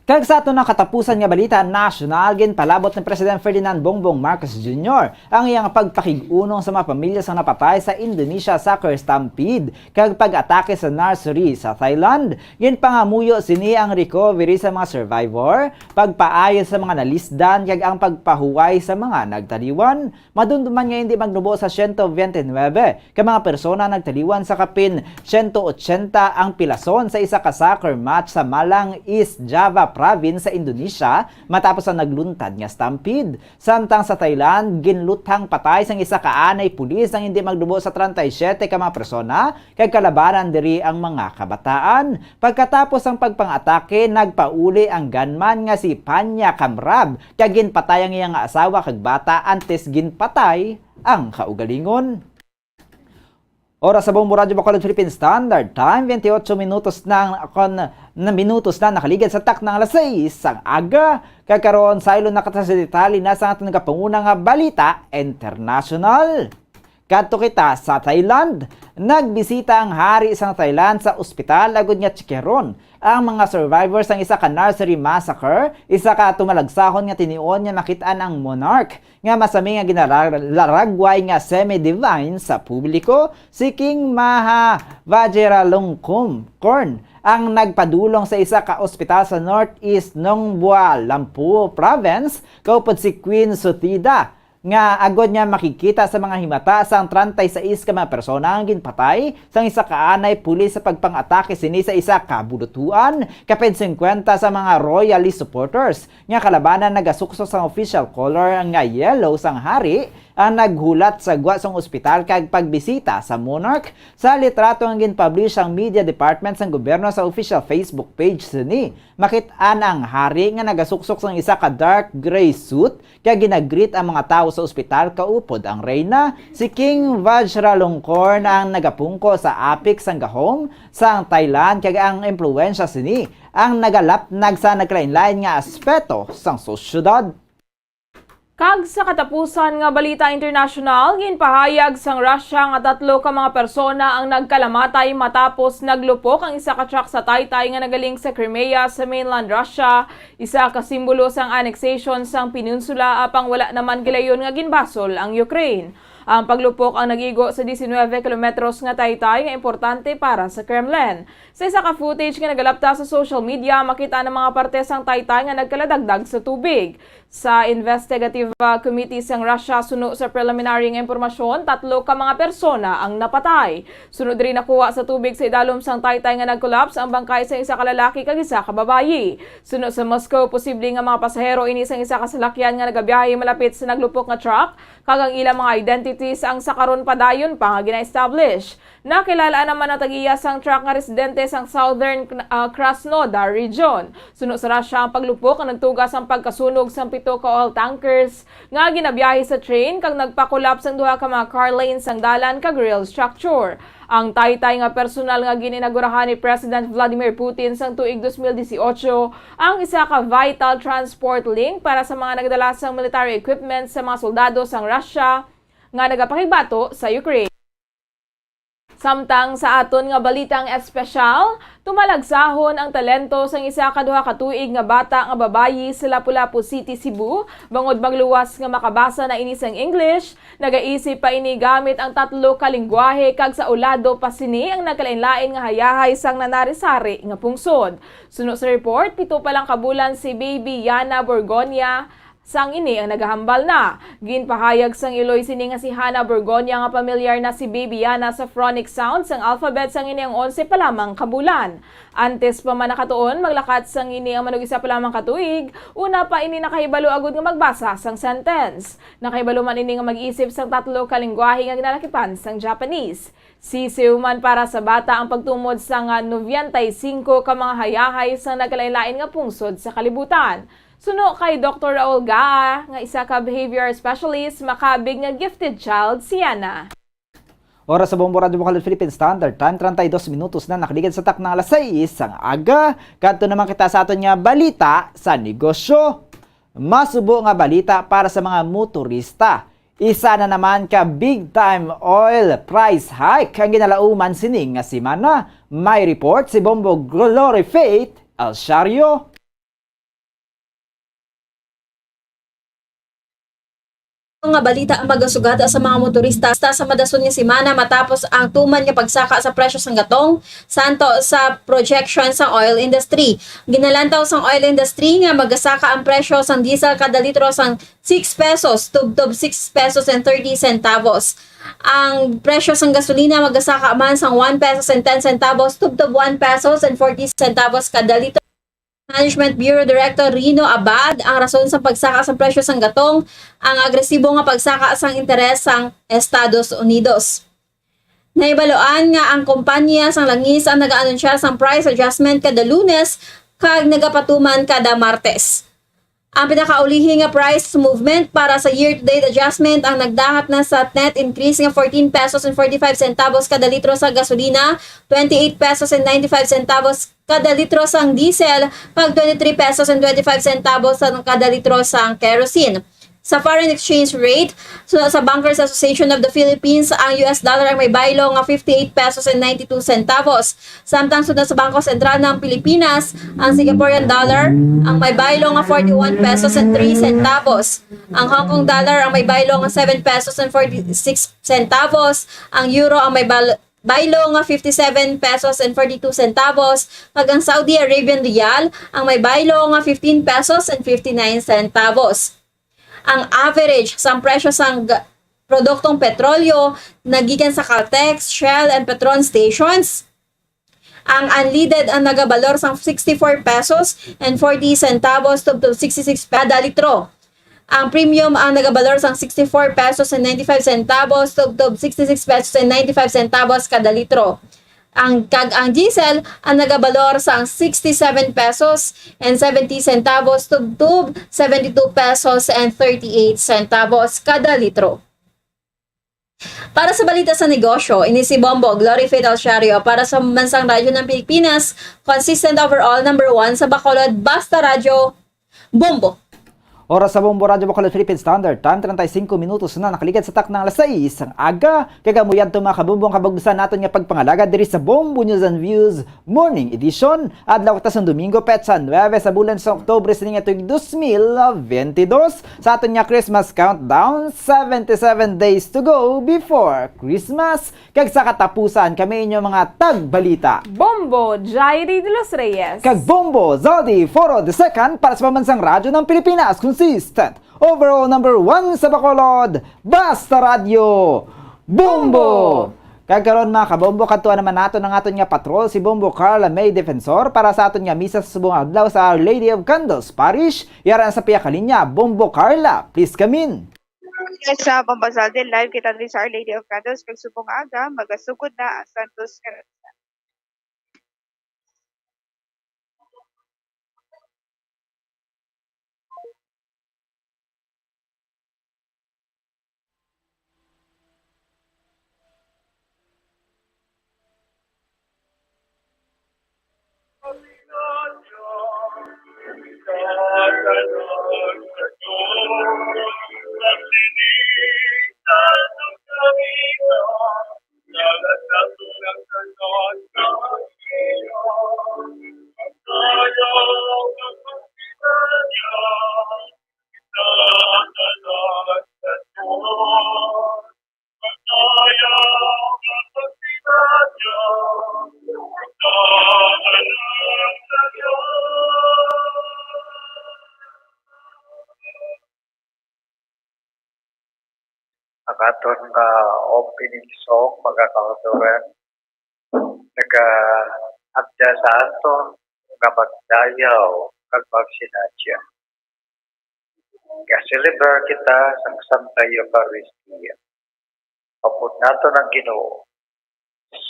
Kag sa aton nga katapusan nga balita nasyonal, ginpalabot ni President Ferdinand Bongbong Marcos Junior ang iyang pagpakig-unong sa mga pamilya sang napatay sa Indonesia soccer stampede kag pag-atake sa nursery sa Thailand. Ginpangamuyo sini ang recovery sa mga survivor, pagpaayo sa mga nalisdan, kag ang pagpahuway sa mga nagtaliwan. Madumduman nga hindi magnubo sa siyento bente nuebe ka mga persona ang nagtaliwan sa kapin siyento otsenta ang pilason sa isa ka soccer match sa Malang, East Java Province sa Indonesia, matapos ang nagluntad nga stampede. Samtang sa Thailand, ginluthang patay sang isa ka anay pulis ang hindi magnubo sa treinta y siete ka mga persona kag kalabanan diri ang mga kabataan. Pagkatapos sang pagpang-atake, nagpauli ang gunman nga si Panya Kamrab kag ginpatay ang iya nga asawa kag bata antes ginpatay ang kaugalingon. Oras sa Bombo Radyo Bacolod Philippine Standard Time, twenty-eight minutos na, kon, na minutos na nakaligad sa takna nga alas sais sang aga. Kag karon, saylo na kita sa detalye na sa aton nga panguna nga balita international. Kadto kita sa Thailand. Nagbisita ang hari sang Thailand sa ospital agud nga tsikeron ang mga survivors sang isa ka nursery massacre, isa ka tumalagsahon nga tinion nga makit-an ang monarch nga masami nga ginalaragway nga semi-divine sa publiko, si King Maha Vajiralongkorn, ang nagpadulong sa isa ka ospital sa Northeast Nongbua Lamphu Province, kaupod si Queen Sotida, nga agod nga makigkita sa mga himata sang treinta y seis ka mga persona ang ginpatay sang isa ka anay pulis sa pagpang-atake sini sa isa ka bulutuan, kapin singkwenta sa mga royalist supporters nga kalabanan nagasuksok sang official color nga yellow sang hari ang naghulat sa gwa sang ospital kag pagbisita sa monarch. Sa litrato nga ginpublish sang media department sang gobyerno sa official Facebook page sini, makit-an ang hari nga nagasuksok sang isa ka dark gray suit kag ginagreet ang mga tawo sa ospital kaupod ang reyna. Si King Vajiralongkorn ang nagapungko sa apik sang gahom sang Thailand kag ang impluwensya sini ang nagalapnag sa nagkalainlain nga aspeto sang sosyedad. Kag sa katapusan nga balita internasyonal, ginpahayag sang Russia nga tatlo ka mga persona ang nagkalamatay matapos naglupok ang isa ka truck sa taytay nga nagaling sa Crimea sa mainland Russia, isa ka simbolo sang annexation sang peninsula, apang wala naman gilayon nga ginbasol ang Ukraine. Ang paglupok ang nag-igo sa diecinuebe kilometros nga taytay nga importante para sa Kremlin. Sa isa ka footage nga nagalapta sa social media, makita ang mga parte sang taytay nga nagkaladagdag sa tubig. Sa investigative, ah, committee sang Russia, suno sa preliminary nga impormasyon, tatlo ka mga persona ang napatay. Suno diri, nakuha sa tubig sa idalom sang taytay nga nag-collapse ang bangkay sa isa ka lalaki kag isa ka babayi. Suno sa Moscow, posible nga mga pasahero ini sang isa ka salakyan nga nagabiyahe malapit sa naglupok nga truck, kag ang ilang mga identities ang sa karon padayon pa nga gina-establish. Nakilala naman ang tag-iya sang truck nga residente sang Southern, ah, Krasnodar region. Suno sa Russia, ang paglupok ang nagtuga sang pagkasunog sang pito ka oil tankers nga ginabiyahe sa train kag nagpa-collapse ang duha ka mga car lanes sang dalan kag rail structure. Ang taytay nga personal nga gin-inagurahan ni President Vladimir Putin sang tuig dos mil dieciocho ang isa ka vital transport link para sa mga nagdala sang military equipment sa mga soldado sang Russia nga nagapakigbato sa Ukraine. Samtang sa aton nga balitang espesyal, tumalagsahon ang talento sang isa ka duha ka tuig nga bata nga babayi sa Lapu-Lapu City, Cebu, bangod magluwas nga makabasa na ini sang English. Nagaisip pa ini gamit ang tatlo ka linggwahe kag sa ulado pa sini ang nagkalainlain nga hayahay sang nanari-sari nga pungsod. Suno sa report, pito pa lang ka bulan si Baby Yana Borgonia, sang ini ang nagahambal na. Ginpahayag sang iloy sini nga si Hannah Borgonia nga pamilyar na si Baby Yana sa phonic sound sang alphabet sang ini ang onse pa lamang ka bulan. Antes pa man nakatuon, maglakat sang ini ang manug-isa pa lamang ka tuig, una pa ini nakahibalo agud nga magbasa sang sentence. Nakahibalo man ini nga mag-isip sang tatlo ka linggwahe nga ginalakitan sang Japanese. Sisiw man para sa bata ang pagtumod sang, ah, noventa y cinco ka mga hayahay sang nagkalain-lain nga pungsod sa kalibutan. Suno kay Doktor Raul Gaa, nga isa ka behavior specialist, makabig nga gifted child si Yana. Oras sa Bombo Radyo Bacolod Philippine Standard Time, treinta y dos minutos na nakaligad sa takna alas sais sang aga. Kadto naman kita sa aton nga balita sa negosyo. Masubo nga balita para sa mga motorista. Isa na naman ka big time oil price hike ang ginalauman sining nga semana. May report si Bombo Glory Faith Alciario. Nga balita ang magasugata sa mga motorista sa madason nga semana matapos ang tuman nga pagsaka sa presyo sang gatong santo sa projection sang oil industry. Ginalantaw sang oil industry nga magasaka ang presyo sang diesel kada litro sang six pesos tubtob six pesos and thirty centavos. Ang presyo sang gasolina magasaka man sang one pesos and ten centavos tubtob one pesos and forty centavos kada litro. Management Bureau Director Rino Abad ang rason sa pagsaka sang presyo sang gatong, ang agresibo nga pagsaka sang interes sang Estados Unidos. Nahibaluan nga ang kompanya sang langis ang nag-aanunsya sang price adjustment kada Lunes kag nagapatuman kada Martes. Ang pinakaulihi nga price movement para sa year-to-date adjustment ang nagdahat na sa net increase nga fourteen pesos and forty-five centavos kada litro sa gasolina, twenty-eight pesos and ninety-five centavos kada litro sang diesel, kag twenty-three pesos and twenty-five centavos sa kada litro sang kerosene. Sa foreign exchange rate, suno sa Bankers Association of the Philippines, ang U S dollar ang may baylo nga fifty-eight pesos and ninety-two centavos. Samtang suno sa Bangko Sentral ng Pilipinas, ang Singaporean dollar ang may baylo nga forty-one pesos and three centavos. Ang Hong Kong dollar ang may baylo nga seven pesos and forty-six centavos. Ang euro ang may bal- baylo nga fifty-seven pesos and forty-two centavos, kag ang Saudi Arabian riyal ang may baylo nga fifteen pesos and fifty-nine centavos. Ang average sang presyo sang ga-, produktong petrolyo nagikan sa Caltex, Shell, and Petron stations. Ang unleaded ang nagabalor sang sixty-four pesos and forty centavos tubtob sixty-six kada litro. Ang premium ang nagabalor sang sixty-four pesos and ninety-five centavos tubtob sixty-six pesos and ninety-five centavos kada litro. Ang, kag ang diesel ang nagabalor sang sixty-seven pesos and seventy centavos tubtob seventy-two pesos and thirty-eight centavos kada litro. Para sa balita sa negosyo, ini si Bombo Glory Faith Alciario para sa Mansang Radyo ng Pilipinas, consistent overall number one sa Bacolod, Basta Radyo, Bombo. Oras sa Bombo Radyo Bacolod Philippine Standard Time, treinta y cinco minutos na nakaligad sa taknang alas sais sang aga. Kay kamo yadto, mga kabombo, ang kabag-usan naton nga pagpangalagad diri sa Bombo News and Views Morning Edition. Adlaw ta sang Domingo, petsa nuebe sa bulan sa Oktubre sa tuig dos mil twenty-two. Sa aton nga Christmas countdown, seventy-seven days to go before Christmas. Kag sa katapusan, kami inyo mga tagbalita, Bombo Jairi de los Reyes kag Bombo Zaldi Foro the second para sa Pambansang Radyo ng Pilipinas, consistent overall number one sa Bacolod, Basta Radyo, Bombo! Bombo! Kag karon, mga kabombo, kadtuan naman naton ang aton nga patrol, si Bombo Carla May Defensor, para sa aton nga misa sa subong adlaw sa Our Lady of Candles Parish. Yara na sa pihak nga linya, Bombo Carla, please come in. Yes, sa Bombo Zaldi, live kita diri sa Our Lady of Candles, kag subong nga aga, magasugod na ang Santos Carol. Aton nga opening song, mga kautoran, nagaagda sa aton nga magdayaw kag magsinadya. Ga-celebrar kita sang Santa Eucharistia. Upod naton ang Ginoo,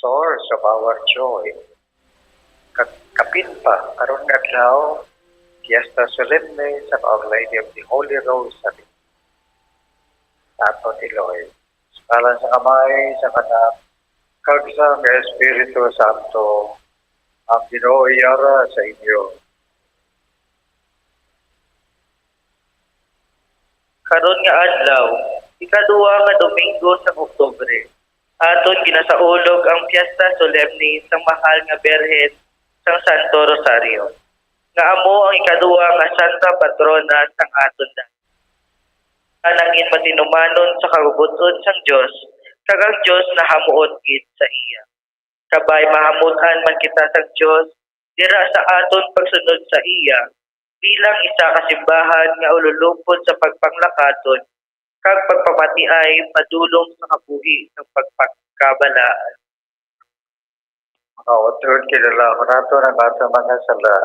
source of our joy. Kag kapin pa, karon nga adlaw, Fiesta Solemne sang Our Lady of the Holy Rosary. Sa aton iloy. Sa ngalan sang Amay, sang Anak, kag sang Espiritu Santo, ang Ginoo yara sa inyo. Karon nga adlaw, ikaduha nga Domingo sang Oktubre, aton ginasaulog ang Fiesta Solemne sang Mahal nga Birhen sang Santo Rosario, nga amo ang ikaduha nga santa patrona sang aton dayag. Nga nangin matinumanon sa kabubot-on sang Dios, kag ang Dios nahamuot gid sa iya. Kabay mahamutan man kita sang Dios dira sa aton pagsunod sa iya bilang isa ka simbahan nga ululupod sa pagpanglakaton kag pagpamatiay padulong sa kabuhi sang pagpakabalaan. Mga utod, kinahanglan naton ang aton mga sala,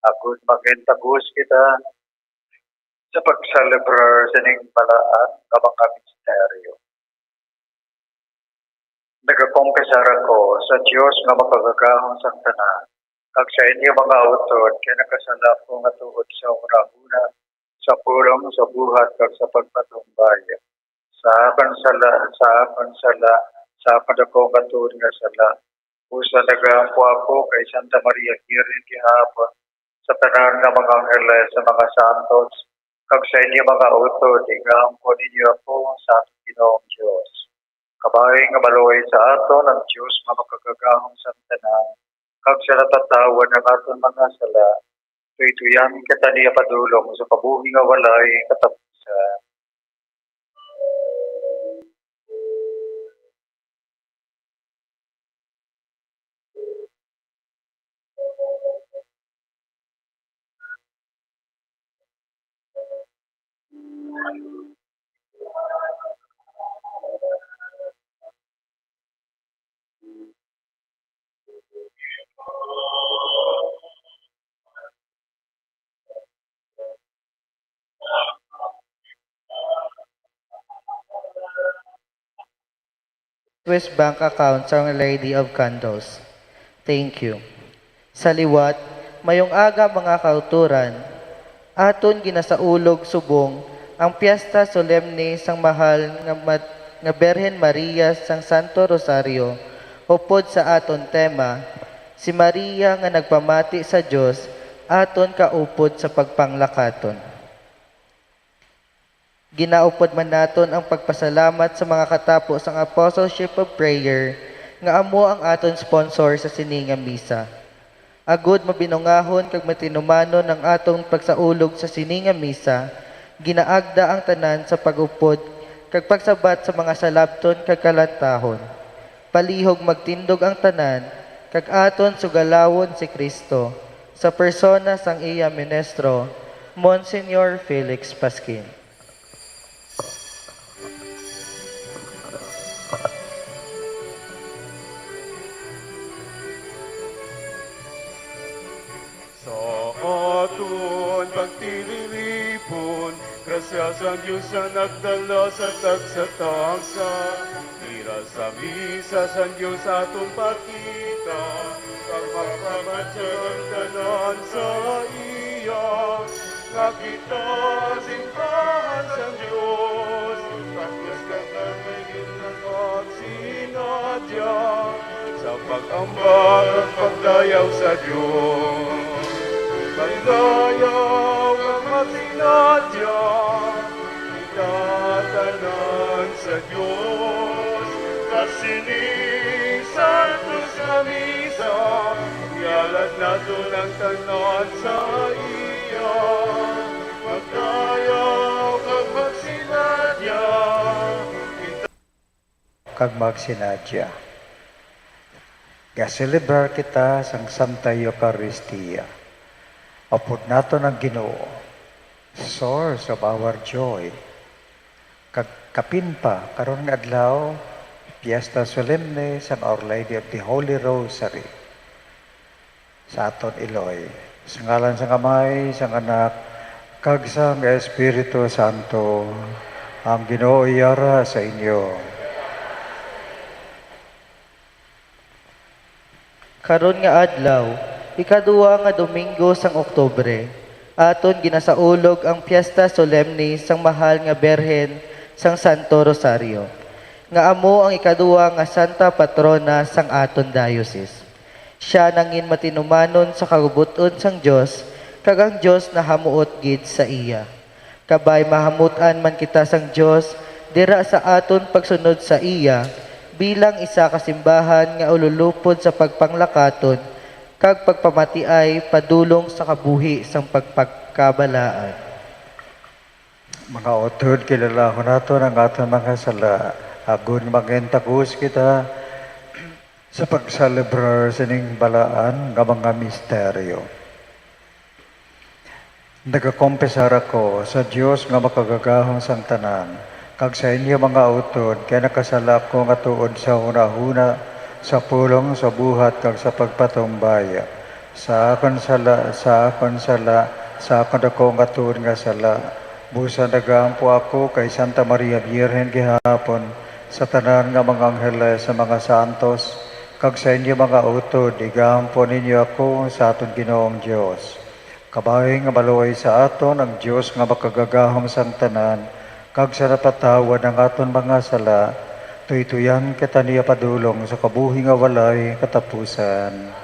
agod mangin tagos kita sa pagselebrar sining balaan nga mga misteryo. Nagakompesar ako sa Dios nga Makagagahom sang Tanan, kag sa inyo, mga utod, kay nakasala ako nga tuod sa hunahuna, sa pulong, sa buhat, kag sa pagpatumbay. Sa akon sala, sa akon sala, sa akon dako nga tuod nga sala. Busa nagaampo ako kay Santa Maria Virgen gihapon, sa tanan nga mga angeles, sa mga santos, kag sa inyo, mga utod, igaampo ninyo ako sa aton Ginoong Dios. Kabay nga maluoy sa aton ang Dios nga Makagagahom sang Tanan, kag siya natatawad ang aton mga sala. Tuytoyan kita niya padulong sa kabuhi nga walay katapusan. Swiss bank account sa Our Lady of Candles. Thank you. Sa liwat, mayong aga, mga kauturan. Aton ginasaulog subong ang Piesta Solemne sang Mahal nga Mat-, nga Birhen Maria sang Santo Rosario, upod sa aton tema, si Maria nga nagpamati sa Dios, aton kaupod sa pagpanglakaton. Ginaupod man naton ang pagpasalamat sa mga katapo sang Apostleship of Prayer nga amo ang aton sponsor sa sini nga misa. Agod mabinungahon kag matinumanon ang aton pagsaulog sa sini nga misa, ginaagda ang tanan sa pag-upod kag pagsabat sa mga salabton kag kalantahon. Palihog magtindog ang tanan, kag aton sugalawon si Cristo sa persona sang iya ministro, Monsignor Felix Pasquin. Sa aton pagtililipon, grasya sang Dios nga nagdala sa tagsa-tagsa. Dira sa misa sang Dios aton pakita, kag magpamatyag ang tanan sa iya. Nga kita simbahan sang Dios, tapos kag nagligid nga magsinadya, sa pag-ambag kag pagdayaw sa Dios. Magdayaw kag magsinadya, kita tanan sa Dios, sa sining santos nga misa, ialad naton ang tanan sa iya. Magdayaw kag magsinadya, kita kag magsinadya. Gaselebrar kita sang Santa Eucaristia. Upod naton ang Ginoo, source of our joy. Kag kapin pa, karon nga adlaw, Fiesta Solemne sang Our Lady of the Holy Rosary. Sa aton iloy, sa ngalan sang Amay, sang Anak, kag sang Espiritu Santo, ang Ginoo yara sa inyo. Karon nga adlaw, ikaduha nga Domingo sang Oktubre, aton ginasaulog ang Fiesta Solemne sang Mahal nga Birhen sang Santo Rosario, nga amo ang ikaduha nga santa patrona sang aton diocese. Sia nangin matinumanon sa kabubot-on sang Dios, kag ang Dios nahamuot gid sa iya. Kabay mahamut-an man kita sang Dios dira sa aton pagsunod sa iya bilang isa ka simbahan nga ululupod sa pagpanglakaton kag pagpamatiay padulong sa kabuhi sang pagpagkabalaan. Mga utod, kilalahon naton ang aton mga sala, agod mangin takos kita sa pagselebrar sining balaan nga mga misteryo. Nagakompesar ako sa Dios nga Makagagahom sang Tanan, kag sa inyo, mga utod, kay nakasala ako nga tuod sa hunahuna, sa pulong, sa buhat, kag sa pagpatumbaya. Sa akon sala, sa akon sala, sa akon daku nga tuod nga sala. Busa nagaampo ako kay Santa Maria Birhen gihapon, sa tanan nga mga angheles, sa mga santos, kag sa inyo, mga utod, igaampo ninyo ako sa aton Ginoong Dios. Kabay nga maluoy sa aton ang Dios nga Makagagahom sang Tanan, kag sa napatawad ang aton mga sala, tuytuyan kita niya padulong sa kabuhi nga walay katapusan.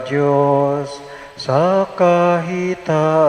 Dios sa kahitaasan.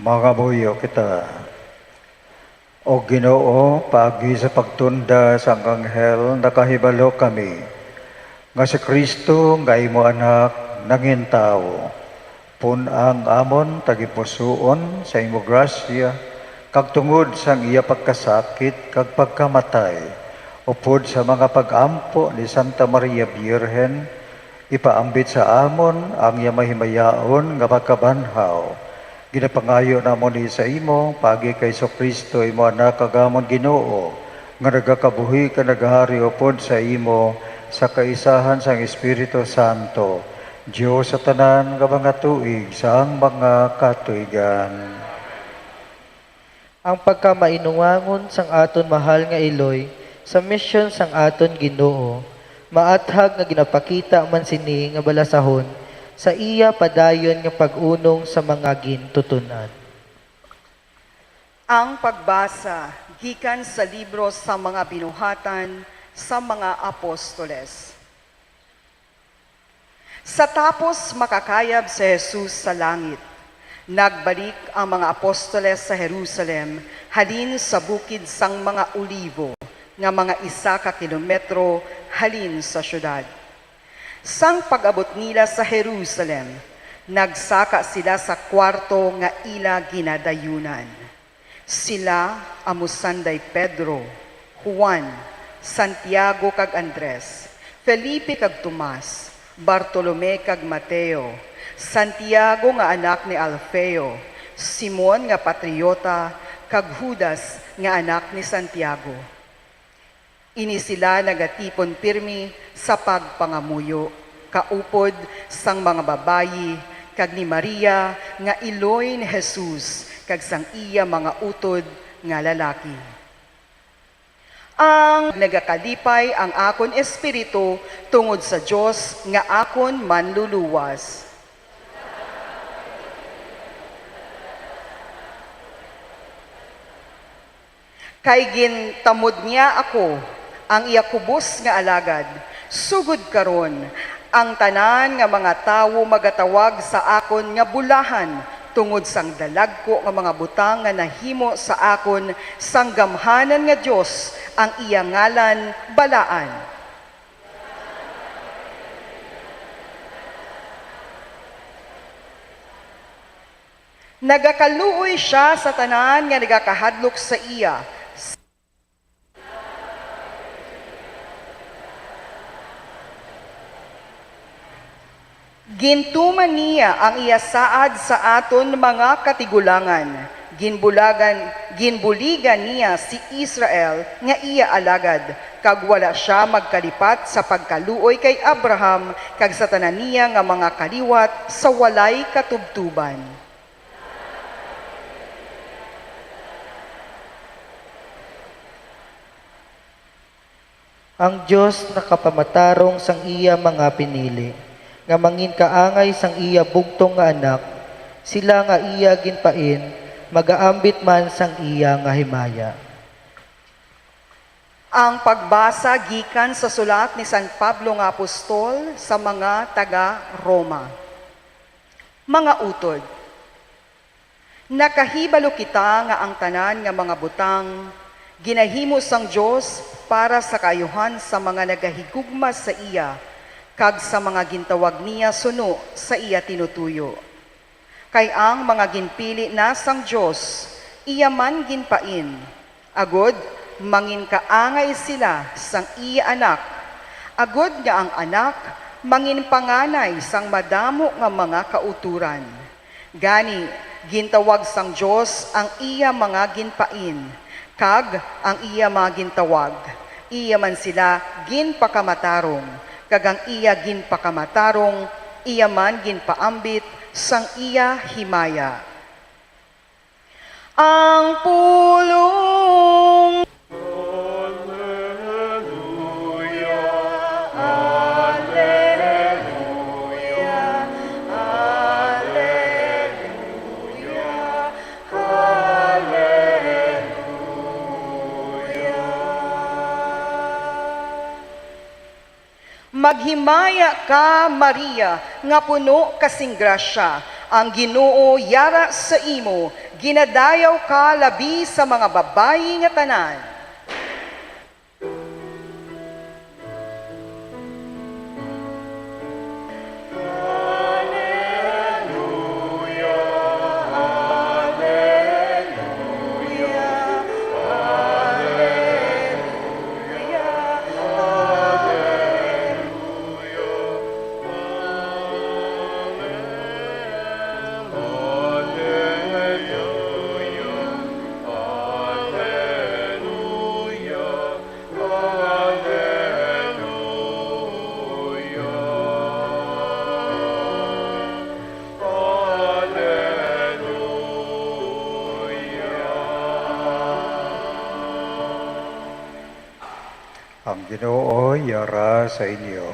Mangamuyo kita. O Ginoo, paagi sa pagtunda sang anghel, nakahibalo kami nga si Cristo nga imo Anak nangin tawo. Pun-a ang amon tagipusoon sa imo grasya, kag tungod sang iya pagkasakit kag pagkamatay, upod sa mga pag-ampo ni Santa Maria Birhen, ipaambit sa amon ang iya mahimayaon nga pagkabanhaw. Ginapangayo namon ini sa imo, paagi kay Jesu-Cristo, imo Anak, kag amon Ginoo, nga nagakabuhi kag naghari upod sa imo sa kaisahan sang Espiritu Santo, Dios sa tanan nga mga tuig sang mga katuigan. Ang pagkamainuwangon sang aton mahal nga iloy sa misyon sang aton Ginoo, maathag nga ginapakita man sini nga balasahon sa iya padayon nga pag-unong sa mga gintuton-an. Ang pagbasa gikan sa libro sa mga Binuhatan sa mga Apostoles. Sa tapos makakayab si Jesus sa langit, nagbalik ang mga apostoles sa Jerusalem halin sa bukid sang mga Olivo, nga mga isa ka kilometro halin sa siyudad. Sang pag-abot nila sa Jerusalem, nagsaka sila sa kuwarto nga ila ginadayunan. Sila amo sanday Pedro, Juan, Santiago kag Andres, Felipe kag Tomas, Bartolome kag Mateo, Santiago nga anak ni Alfeo, Simon nga patriota, kag Judas nga anak ni Santiago. Ini sila nagatipon pirme sa pagpangamuyo, kaupod sang mga babayi, kag ni Maria nga iloy ni Jesus, kag sang iya mga utod nga lalaki. Ang nagakalipay ang akon espiritu tungod sa Dios nga akon Manluluwas. Kay gintamod niya ako, ang iya kubos nga alagad. Sugod karon, ang tanan nga mga tawo magatawag sa akon nga bulahan tungod sang dalagku nga mga butang nga nahimo sa akon sang gamhanan nga Dios, ang iya ngalan balaan. Nagakaluoy sia sa tanan nga nagakahadlok sa iya. Gintuman niya ang iya saad sa aton mga katigulangan. Ginbulagan, ginbuligan niya si Israel nga iya alagad, kag wala sia magkalipat sa pagkaluoy kay Abraham kag sa tanan niya nga mga kaliwat sa walay katubtuban. Ang Dios nakapamatarong sang iya mga pinili, nga manginkaangay sang iya bugtong nga Anak, sila nga iya ginpain, magaambit man sang iya nga himaya. Ang pagbasa gikan sa sulat ni San Pablo nga apostol sa mga taga-Roma. Mga utod, nakahibalo kita nga ang tanan nga mga butang ginahimo sang Dios para sa kaayuhan sa mga nagahigugma sa iya kag sa mga gintawag niya suno sa iya tinutuyo. Kay ang mga ginpili na sang Dios iya man ginpain, agud manginkaangay sila sang iya Anak, agud nga ang Anak manginpanganay sang madamo nga mga kautoran. Gani, gintawag sang Dios ang iya mga ginpain, kag ang iya mga gintawag, iya man sila ginpakamatarong, kag ang iya ginpakamatarong, iya man ginpaambit sang iya himaya. Ang pulong. Maghimaya ka, Maria, nga puno ka sing grasya, ang Ginoo yara sa imo, ginadayaw ka labi sa mga babayi nga tanan. Ang Ginoo yara sa inyo.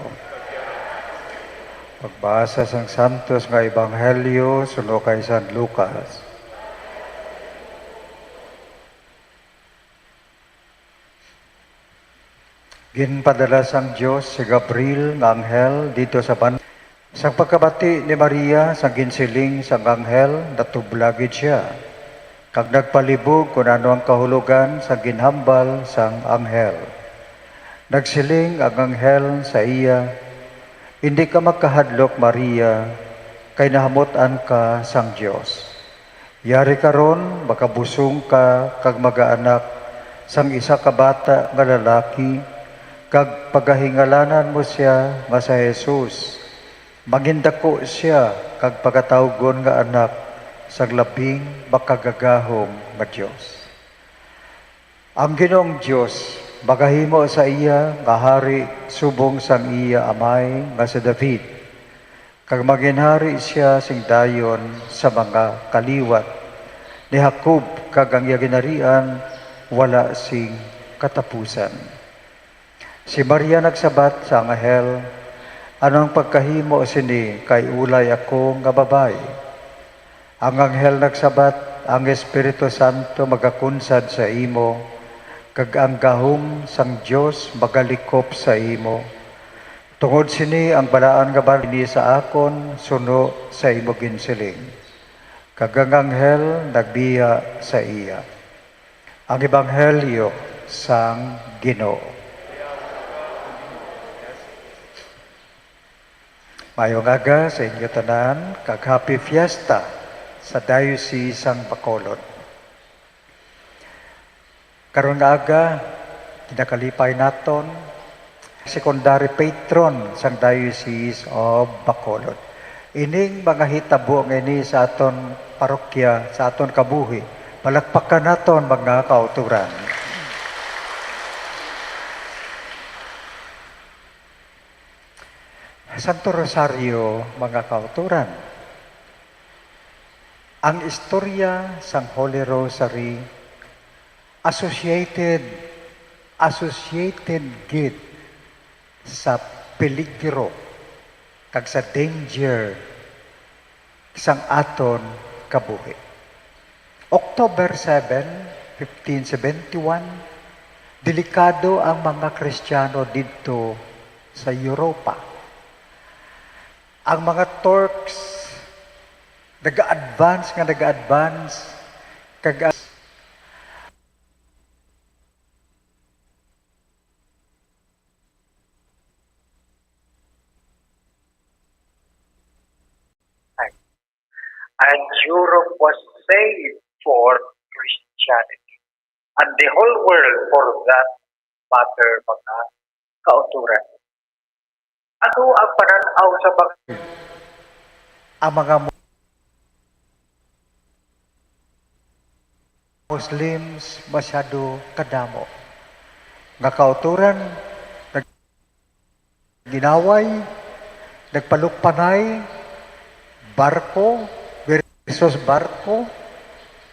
Pagbasa sang santos nga ebanghelyo suno kay San Lucas. Ginpadala sang Dios si Gabriel nga anghel didto sa ban-, sang pagkabati ni Maria sang ginsiling sang anghel, natublag gid sia, kag nagpalibog kon ano ang kahulogan sang ginhambal sang anghel. Nagsiling ang anghel sa iya, "Indi ka magkahadlok, Maria, kay nahamut-an ka sang Dios. Yari karon, makabusong ka kag magaanak sang isa ka bata nga lalaki, kag pagahingalanan mo sia nga sa Jesus. Mangindako sia kag pagatawgon nga Anak sang Labing Makagagahom nga Dios. Ang Ginoong Dios magahimo sa iya nga hari subong sang iya amay nga si David, kag manginhari sia sing dayon sa mga kaliwat ni Jacob, kag ang iya ginharian wala sing katapusan." Si Maria nagsabat sa anghel, "Ano ang pagkahimo sini, kay ulay ako nga babayi?" Ang anghel nagsabat, "Ang Espiritu Santo magakunsad sa imo, kag ang gahom sang Dios magalikop sa imo. Tungod sini, ang balaan nga bal-, ini sa akon suno sa imo ginsiling." Kag ang anghel nagbiya sa iya. Ang Ebanghelyo sang Ginoo. Maayong aga sa inyo tanan, kag Happy Fiesta. sa Diocese sang Bacolod. Karon nga aga, ginakalipay naton, secondary patron sang Diocese of Bacolod. Ining mga hitabo nga ini sa aton parokya, sa aton kabuhi, palakpakan naton, mga kauturan. Santo Rosario, mga kauturan. Ang istorya sang Holy Rosary associated, associated gid sa peligro kag sa danger sang aton kabuhi. October seven, fifteen seventy-one, delikado ang mga Kristiyano didto sa Europa. Ang mga Turks nag-advance nga nag-advance, kag And Europe was saved for Christianity. And the whole world for that matter, mga kauturan. Ano ang pananaw sa mga Ang mga Muslims masyado kadamo nga kauturan, nagginaway, nagpalukpanay, barko versus barko,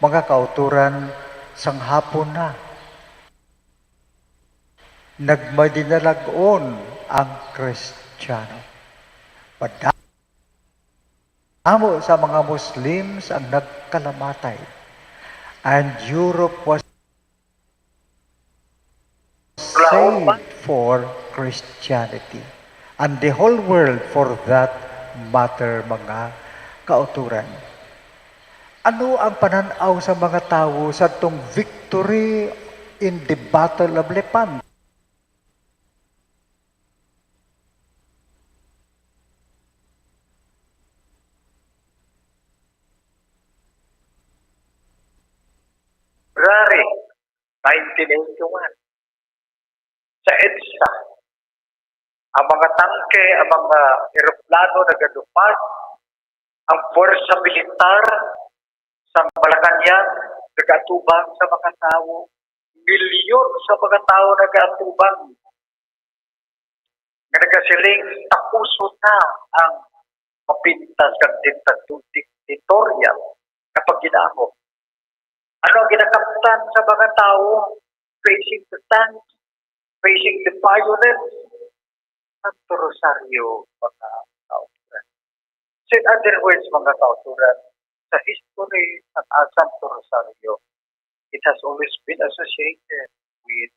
mga kauturan, sang hapon na. Nagmadinalag-on ang Kristiyano. Madamo sa mga Muslims ang nagkalamatay, and Europe was saved for Christianity, and the whole world for that matter, mga kauturan. Ano ang panan-aw sa mga tawo sadtong victory in the Battle of Lepanto? February nineteen eighty-one, sa EDSA, ang mga tangke, ang mga eroplano nagalupad, ang puwersa militar sa Malacañang nagaatubang sa mga tawo, milyon sa mga tawo nagaatubang, nga nagasiling, "Tapuson na ang mapintas kag diktatu-, diktatorial nga paghinabo." Ano ang ginakaptan sa mga tawo facing the tanks, facing the bayonets? Santo Rosario, mga kauturan. So, in other words, mga kauturan, sa history sang, ah, Santo Rosario, it has always been associated with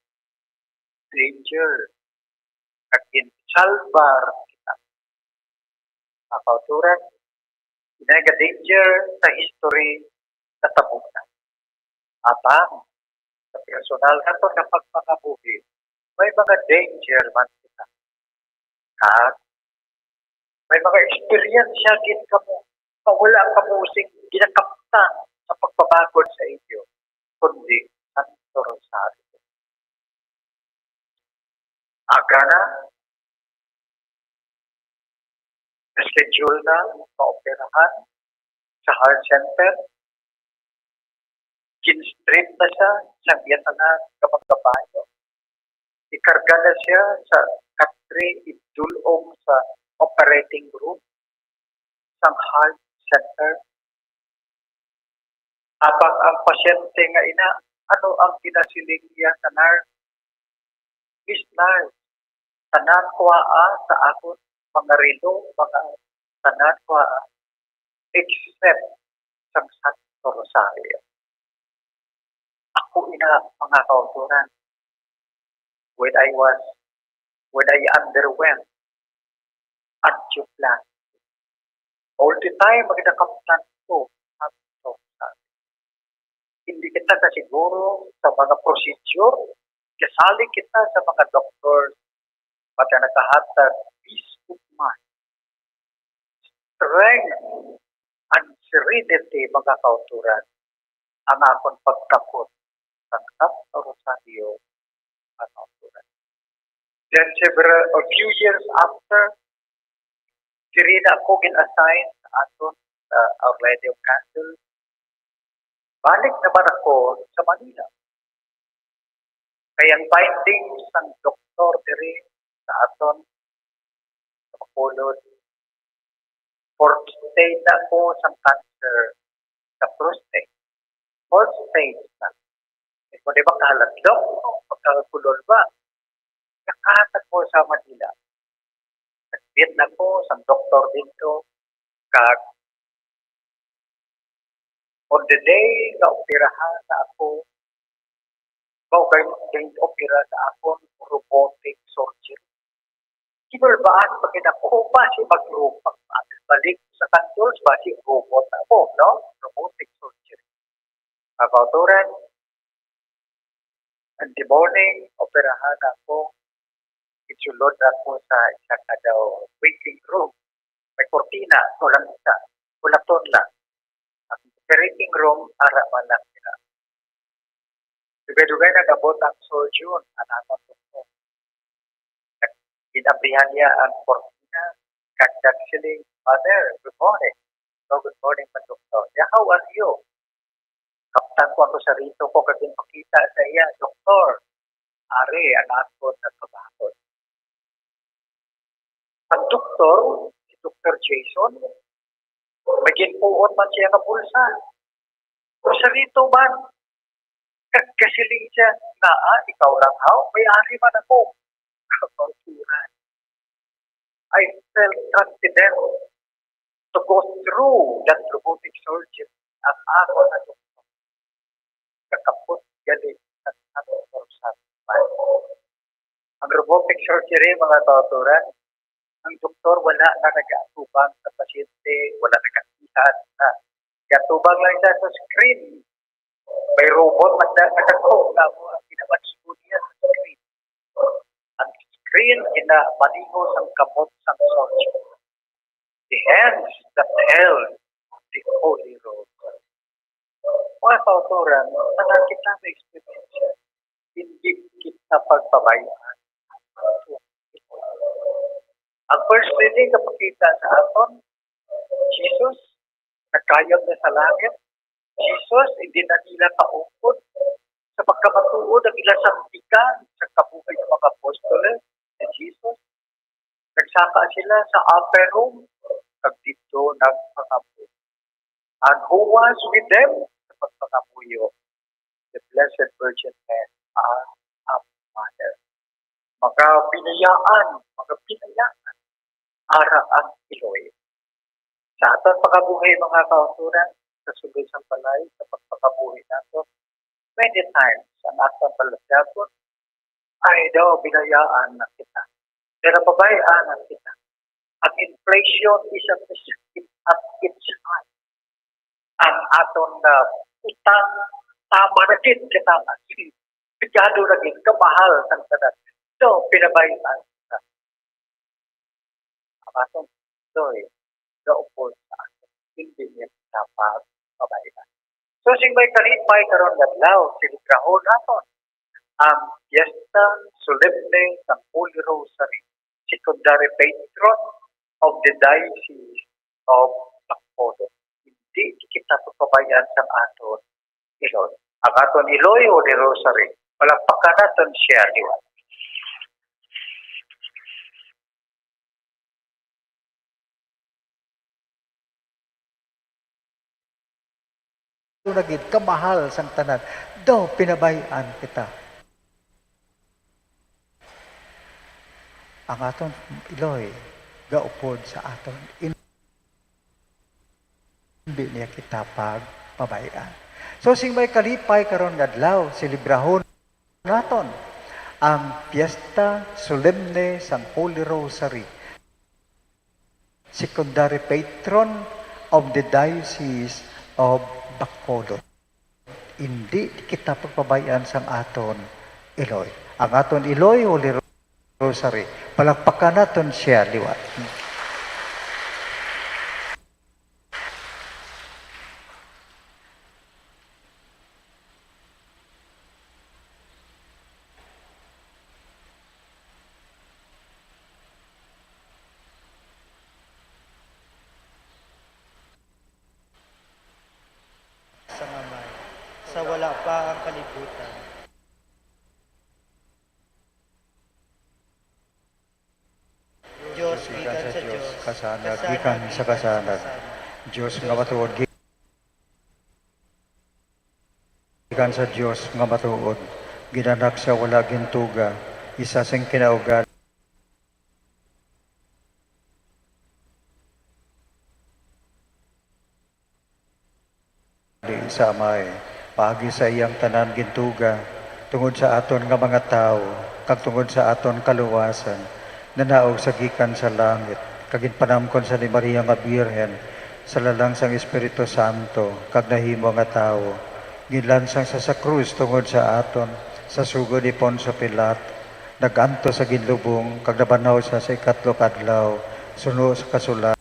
danger. Kag ginsalbar kita. Mga kauturan, inay nga danger sa history natabo na. Apang sa personal naton nga pagpangabuhi, may mga danger man kita. Kag may mga eksperyensya gid kamo nga wala kamo sing ginakaptan sa pagpamagod sa inyo, kundi ang Santo Rosario. Aga na, schedule na maoperahan sa heart center. Gin-strip na siya sa iya tanan nga mga kabayo. Ikarga na siya sa katre, idul-ong sa operating room sang heart center. Apang ang pasyente nga ina, ano ang ginasiling niya sa nurse? "Miss Nurse, tanan kuhaa sa akon mga relo, mga tanan kuhaa, except sang Santo Rosario." Ako ina, mga kauturan, when I was, when I underwent angioplasty, all the time, ang ginakaptan ko, Santo Rosario. Hindi kita kasiguro sa mga procedure, kasali kita sa mga doktor, but ang nakahatag peace of mind, strength, and serenity, mga kauturan, ang akon pagkapot sang Santo Rosario, mga kauturan. Then several or few years after, diri na ako gin-assign sa aton sa Our Lady of Candles. Balik naman ako sa Manila. Kay ang findings sang doktor diri sa aton sa Bacolod, fourth stage na ako sang cancer sa prostate. Fourth stage na. Eh, kung di ba kahaladlok, no? Pagkakulol ba? Nakahatag ko sa Manila. Nagpit na ko sa doktor dito. Kag on the day nga operahan na ako, mao kay gin-opera sa akon robotic surgery. Kinulbaan pa gid ako, basi mag-robot, balik sa controls, basi robot ako, no? Robotic surgery. Mga kauturan, on the morning, operahan ako. Isulod ako sa isa ka daw waiting room. May kurtina, walang isa. Bulaton lang. Ang operating room, ara man lang sila. Dugay-dugay nag-abot ang surgeon, ang atong doktor. Ginabrihan niya ang kurtina, kag nagsiling, "Father, good morning." "Oh, good morning, man, doktor." "Yeah, how are you?" Kaptan ko ang rosarito ko kag ginpakita sa iya, "Doktor, ari ang akon nagpabakod." Ang doktor, si Doktor Jason, may ginpuon man siya nga bulsa. Rosarito man. Kag kasiling siya, "Ngaa, ikaw lang haw? May ari man ako." Kauturan. I felt confident to go through that robotic surgery. Ang ako na doktor, kakapot gali sa ato sa man. Ang robotic surgery, mga kauturan, ang doktor wala na nag-aatubang sa pasyente, wala nag-aatubang na. Gatubang lang siya sa screen. May robot nagda-, nagatuo na mo ang ginamaniho niya sa screen. Ang screen ginamaniho sang kamot sang surgeon. The hands that held the Holy Rosary. Mga kauturan, tanan kita may experience. Hindi kita pagpabay-an. Ang first reading nga pakita sa aton, Jesus, nagkayod na sa langit. Jesus, hindi na nila kaupod sa pagkamatuod ang ilang santikan sa kabuhi ng mga apostoles ni Jesus. Nagsaka sila sa upper room, kag didto nagpangabuhi. And who was with them sa pagpangabuhi? The Blessed Virgin Mary, our, our Mother. Mga binayaan, mga binayaan, ara ang iloy. Sa aton pagkabuhi, mga kauturan, sa sulod sang balay, sa pagpakabuhi nato, many times ang aton balasyagon, "Ay daw, binayaan na kita. Pero pabay-an na kita. Ang inflation is at its, at its high." Ang aton nga utang, tama na gid kita. Pigado na gid, kamahal sang tanan. So, pinabayaan kita. Ang aton Dios gaupod sa aton, hindi niya kita pagpabay-an. So, sing may kalipay karon nga adlaw, selebrahon naton ang Fiesta Solemne sang Holy Rosary, secondary patron of the Diocese of Bacolod. Hindi kita pagpabay-an sang aton iloy. Ang aton iloy, Holy Rosary, palakpakan naton siya liwat. Ito na gid, kamahal sang tanan, daw pinabayaan kita. Ang aton iloy gaupod sa aton, hindi niya kita pagpabay-an. So, sing may kalipay karon nga adlaw, selebrahon naton ang Fiesta Solemne sang Holy Rosary, secondary patron of the Diocese of Bacolod. Hindi kita pagpabay-an sang aton iloy. Ang aton iloy, Holy Rosary. Palakpakan naton siya liwat. sa wala pa ang kalibutan. Diyos gikan sa Diyos, kasanag gikan sa kasanag, Diyos nga matuod gikan sa Diyos nga matuod, ginanak sa wala gintuga, isa sing kinaugali sa Amay, paagi sa iyang tanan gintuga, tungod sa aton nga mga tawo, kag tungod sa aton kaluwasan, nanaog sa gikan sa langit, kag ginpanamkon sa ni Maria nga Birhen, sa lalang sang Espiritu Santo, kag nahimo nga tawo, ginlansang sa, sa krus tungod sa aton, sa sugo ni Poncio Pilato, nag-antos sa ginlubong, kag nabanhaw sa, sa ikatlo ka adlaw, suno sa kasulat.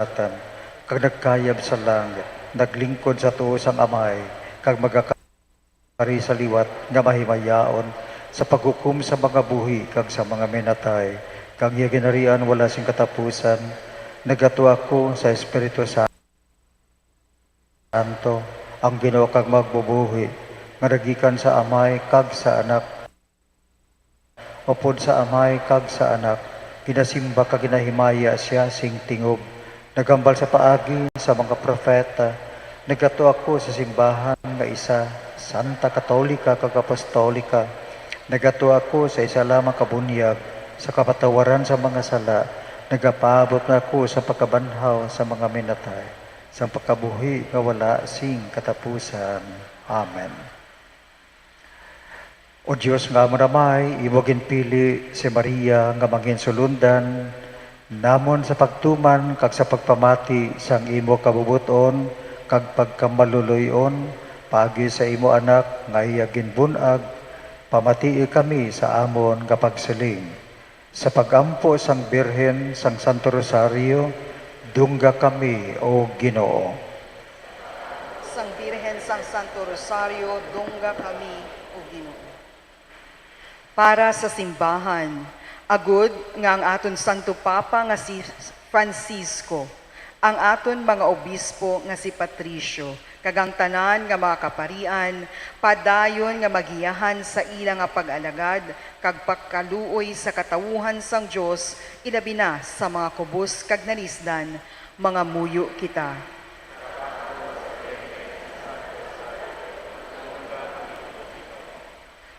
Atan, kag nagkayab sa langit, naglingkod sa tuo sang Amay, kag magakari sa liwat nga mahimayaon sa paghukom sa mga buhi kag sa mga minatay, kag iya ginharian wala sing katapusan. Nagatua ako sa Espiritu Santo, ang Ginoo kag magbubuhi, nga nagikan sa Amay kag sa Anak. Upod sa Amay kag sa Anak, ginasimba kag ginahimaya sia sing tingob, naghambal sa paagi sa mga propeta. Nagatua ako sa simbahan nga isa, santa, katolika, kag apostolika. Nagatua ako sa isa lamang ka bunyag, sa kapatawaran sa mga sala. Nagapaabot na ako sa pagkabanhaw sa mga minatay, sang pagkabuhi nga wala sing katapusan. Amen. O Dios nga amon Amay, imo ginpili si Maria nga manginsulondan namon sa pagtuman kag sa pagpamati sang imo kabubot-on kag pagkamaluloy-on, paagi sa imo Anak nga iya ginbun-ag, pamatii kami sa amon nga pagsiling. Sa pag-ampo sang Birhen sang Santo Rosario, dungga kami, O Ginoo. Sang Birhen sang Santo Rosario, dungga kami, O Ginoo. Para sa simbahan, agud nga ang aton Santo Papa nga si Francisco, ang aton mga obispo nga si Patricio, kag ang tanan nga mga kaparian, padayon nga magiyahan sa ila nga pag-alagad kag pagkaluoy sa katawuhan sang Dios, ilabi na sa mga kubos kag nalisdan, mangamuyo kita.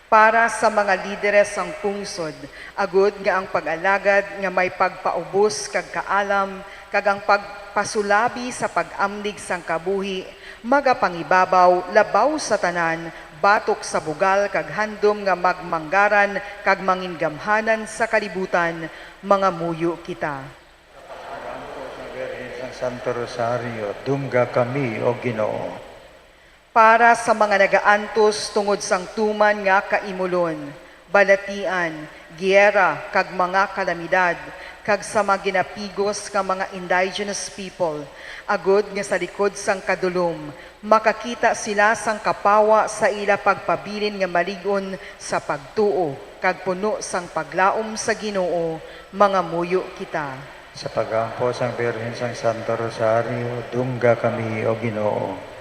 Para sa mga lideres sang pungsod, agud nga ang pag-alagad nga may pagpaubos kag kaalam, kag ang pagpasulabi sa pag-amlig sang kabuhi, magapangibabaw labaw sa tanan, batok sa bugal kag handom nga magmanggaran kag mangingamhanan sa kalibutan, mangamuyo kita. Sa pag-ampo sang Birhen sang Santo Rosario, dungga kami, O Ginoo. Para sa mga nagaantos tungod sang tuman nga kaimulon, balatian, giyera, kag mga kalamidad, kag sa mga ginapigos nga mga indigenous people, agud nga sa likod sang kadulom, makakita sila sang kapawa sa ila pagpabilin nga malig-on sa pagtuo kag puno sang paglaom sa Ginoo, mangamuyo kita. Sa pag-ampo sang Birhen sang Santo Rosario, dungga kami, O Ginoo.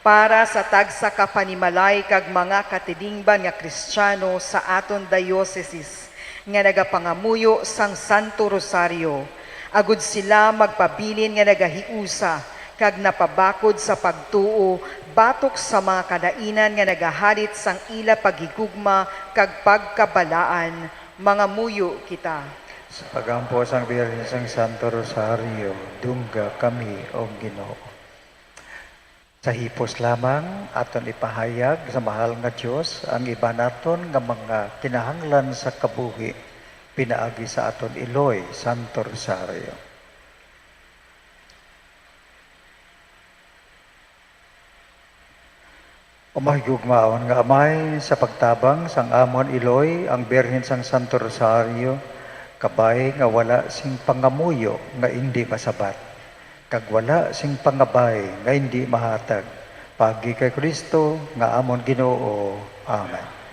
Para sa tagsa ka panimalay kag mga katilingban nga Kristiano sa aton diocese nga nagapangamuyo sang Santo Rosario, agud sila magpabilin nga nagahiusa kag napabakod sa pagtuo batok sa mga kadainan nga nagahalit sang ila paghigugma kag pagkabalaan, mangamuyo kita. Sa pag-ampo sang Birhen sang Santo Rosario, dungga kami, O Ginoo. Sa hipos lamang, aton ipahayag sa mahal nga Dios ang iban naton nga mga kinahanglan sa kabuhi pinaagi sa aton iloy, Santo Rosario. O mahigugmaon nga Amay, sa pagtabang sang amon iloy, ang Birhen sang Santo Rosario, kabay nga wala sing pangamuyo nga indi masabat, kag wala sing pangabay nga indi mahatag, paagi kay Cristo nga amon Ginoo. Amen.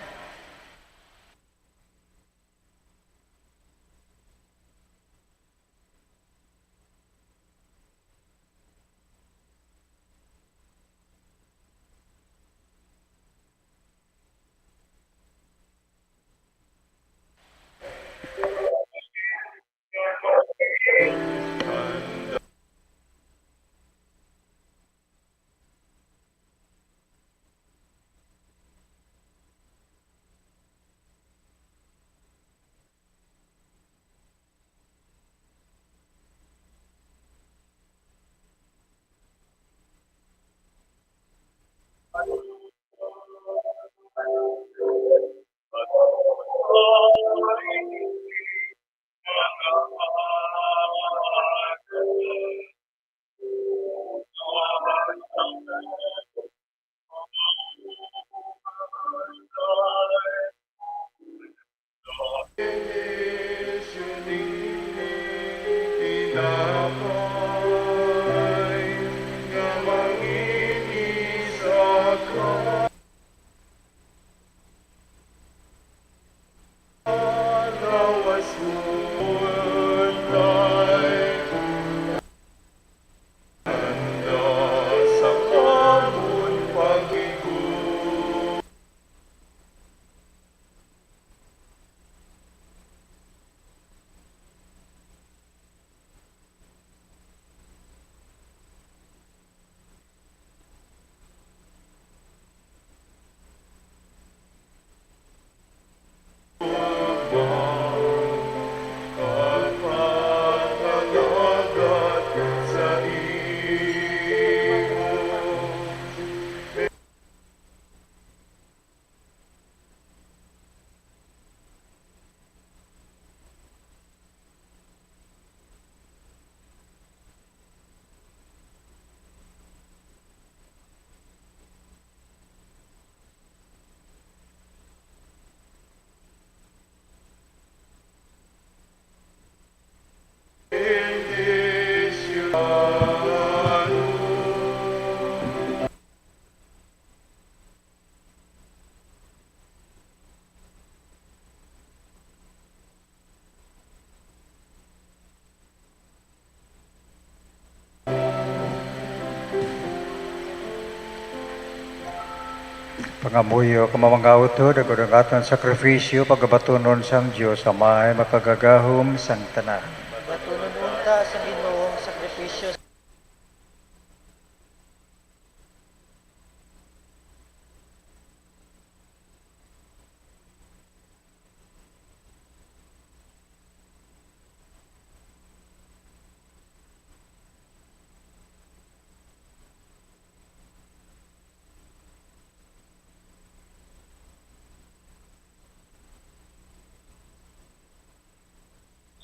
Pangamuyo kamo, mga utod, agod ang aton sakrifisyo pagabatunon sang Dios, Amay makagagahom sang tanan. Batunon unta sa Ginoo ang sakrifisyo.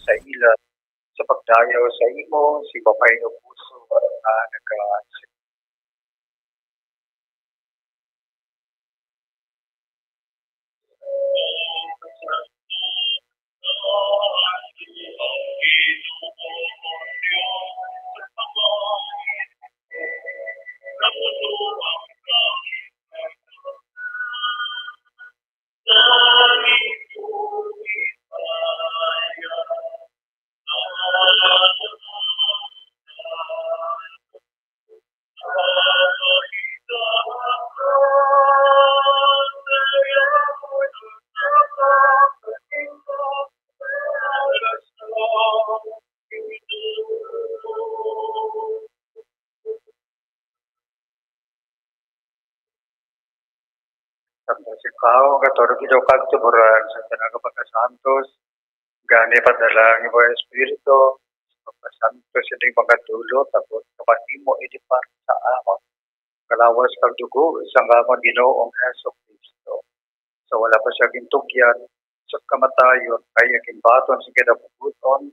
Sa ila, sa pagdayaw sa imo, si Babayi nga Puso nga naga Santos ikaw, nga tulo gid kag tuburan sa tanan nga pagkasantos, gani padala ang imong Espiritu sa pagkasantos sining mga dulot, agod nga mahimo ini para sa amon nga lawas kag dugo sang amon Ginoong Jesu-Cristo. Sa wala pa siya gintugyan sa kamatayon, kay iya ginbaton sa kinabubuton,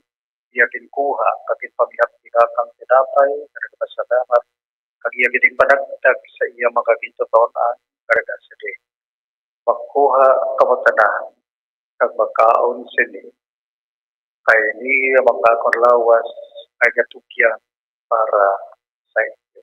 iya ginkuha kag ginpamihak-mihak ang tinapay nga nagpasalamat, kag iya ginpanagtag sa iya mga gintuton-an nga nagasiling, "Magkuha kamo tanan kag magkaon sini, kay ini ang akon lawas nga ginatugyan para sa inyo."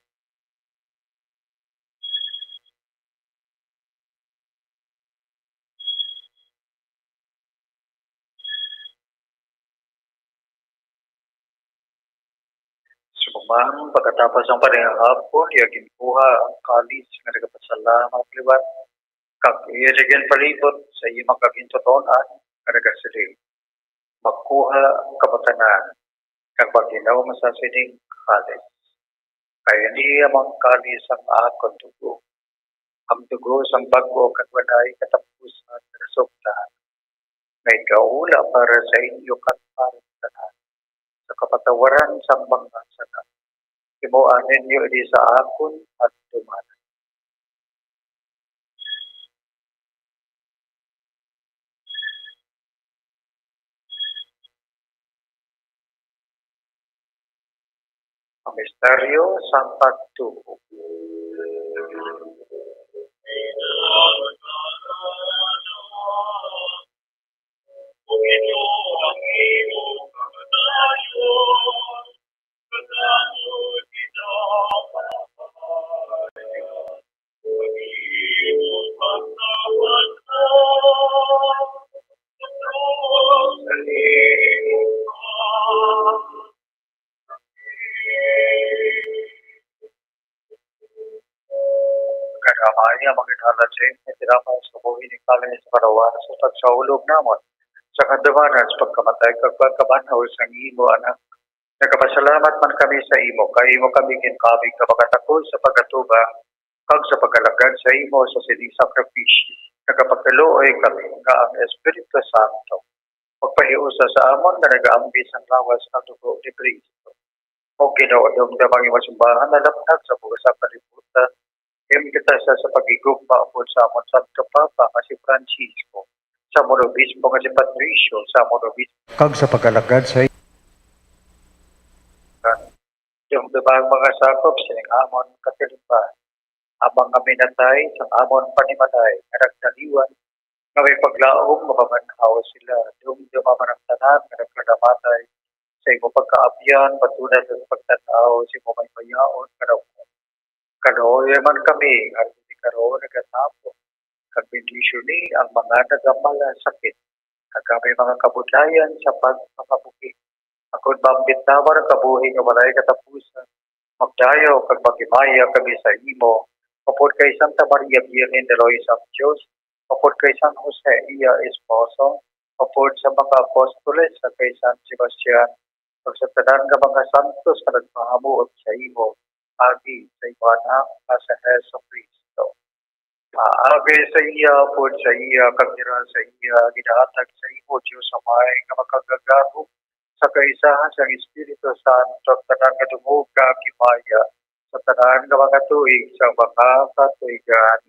Subong man, pagkatapos sang panihapon, iya ginkuha ang kalis nga nagapasalamat liwat, kag iya ginpalibot sa iya mga gintuton-an nga nagasiling, "Magkuha kamo tanan, kag mag-inom sa sining kalis, kay ini ang kalis sang akon dugo, ang dugo sang bag-o kag walay katapusan nga nasugtan, nga igaula para sa inyo kag para sa tanan, sa kapatawaran sang mga sala. Himoa ninyo ini sa akon pagtuman." Ang misteryo sang pagtuo. Kadamay nga mga inhalat sa inyo, tinapay sa buhi ni Kali sa kalawan sa pagsaulog namon sa kadamanan sa pagkamatay kag pagkabanhaw sang imo Anak. Nagapasalamat man kami sa imo, kay imo kami ginpamig nga makatakos sa pag-atubang kag sa pag-alagad sa imo sa sining sakripisyo. Nagapagkaluoy kami nga ang Espiritu Santo magpahiusa sa amon nga nagaambi sang lawas kag dugo ni Cristo. O Ginoo, dumduma ang imo simbahan nalapnag sa bugas sang kalibutan. Him kita sa, sa paghigugma upod sa amon Santo Papa nga si Francisco, sa amon obispo nga si Patricio, sa amon obispo, kag sa pag-alagad sa Dumduma ang mga sakop sining amon katilingban, ang mga minatay sang amon panimalay nga nagtaliwan, nga may paglaom mapabanhaw sila. Dumduma man ang tanan nga nagkadamatay sa imo pagkaabyan, patunay sa pagtan-aw sa imo may mayaon nga daw. Kaluoy man kami nga karon nagatapo, kag bendisyoni ang mga nagamalasakit, kag ang may mga kabudlayan sa pagpangabuhi. Agod maambit namon ang kabuhi nga walay katapusan, magdayaw kag maghimaya kami sa imo, upod kay Santa Maria Birhen de los Remedios, upod kay San Jose iya esposo, upod sa mga apostoles, sa kay San Sebastian, ug sa tanan nga mga santos nga nagpahamuot sa imo, agi sa imo Anak nga si Jesu-Cristo. Agi sa iya, upod sa iya, kag dira sa iya, ginahatag sa imo, Dios Amay, nga makagagahom sa kaisahan sang Espiritu Santo, ang tanan nga dungog kag himaya, sa tanan nga mga tuig, sa mga katuigan.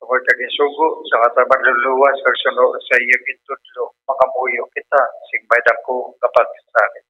Tungod kag ginsugo sa aton Manluluwas kag suno sa iya gintudlo, mangamuyo kita sing may dako nga pagsalig.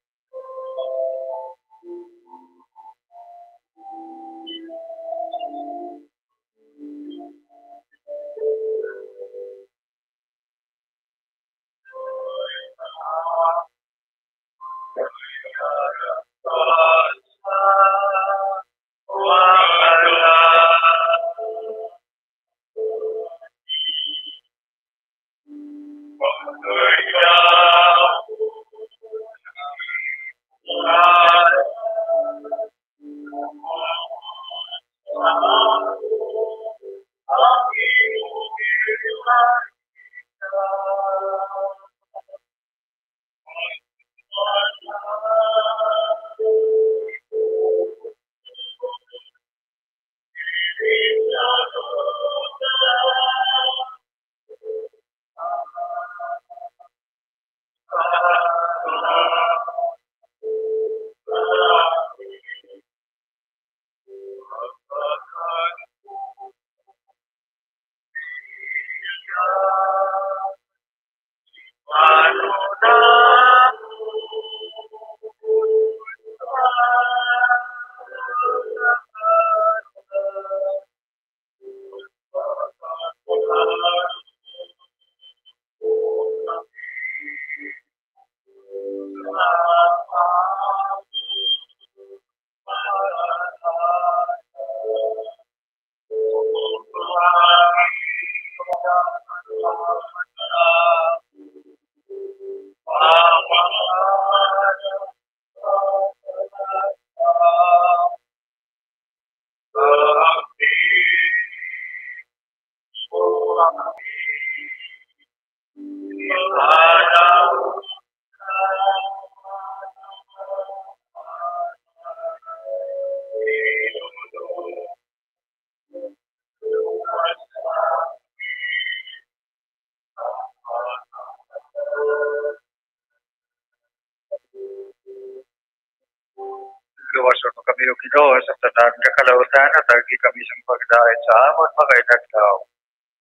Luwason mo kami, O Ginoo, sa tanan nga kalautan, at agi kami sang pagdait sa amon mga inadlaw.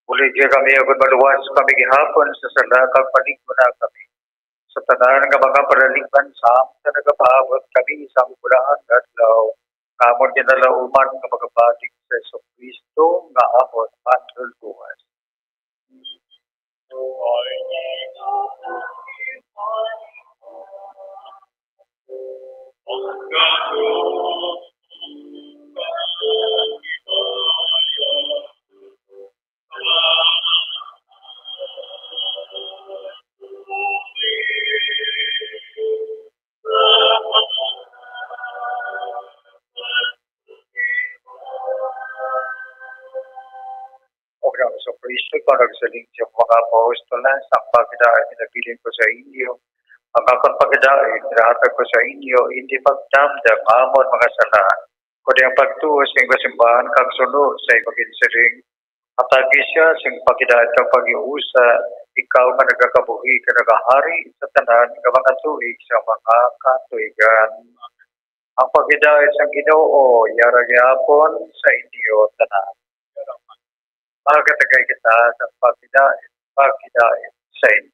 Bulig kami, agod maluwas kami gihapon sa sala, kag palig-on na kami sa tanan nga mga panaligan, samtang nagapaabot kami sang bulahan nga adlaw, nga amon ginalauman nga magabalik sa Jesu-Cristo nga amon Manluluwas. O Ginoong Jesu-Cristo, ikaw nagsiling sa mga apostoles, ang pagdaan ginabilin ko sa inyo, ang akon pagdaan ginahatag ko sa inyo, hindi pagdamdam nga amon mga sala, kundi ang pagtuo sa imo simbahan kag suno sa imo ginsiling, matagi siya sing pagdaan kag paghiusa, ikaw nga nagakabuhi kag nagahari sa tanan nga mga tuig sa mga katuigan. Ang pagdaan sang Ginoo yara gihapon sa inyo tanan. Magatagay kita sa pagdaan, pagdaan sa inyo.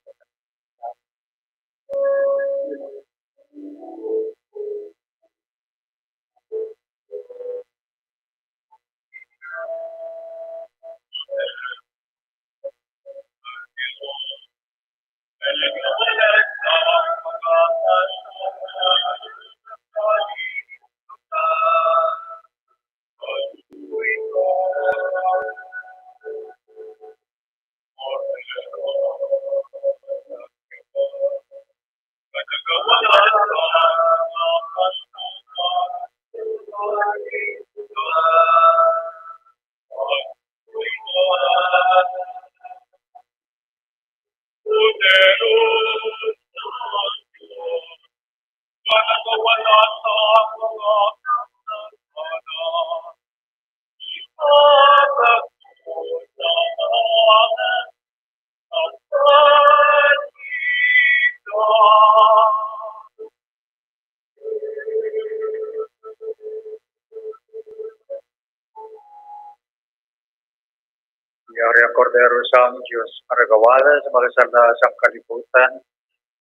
Yari ang Kordero sang Dios, nga nagawala sa mga sala sang kalibutan.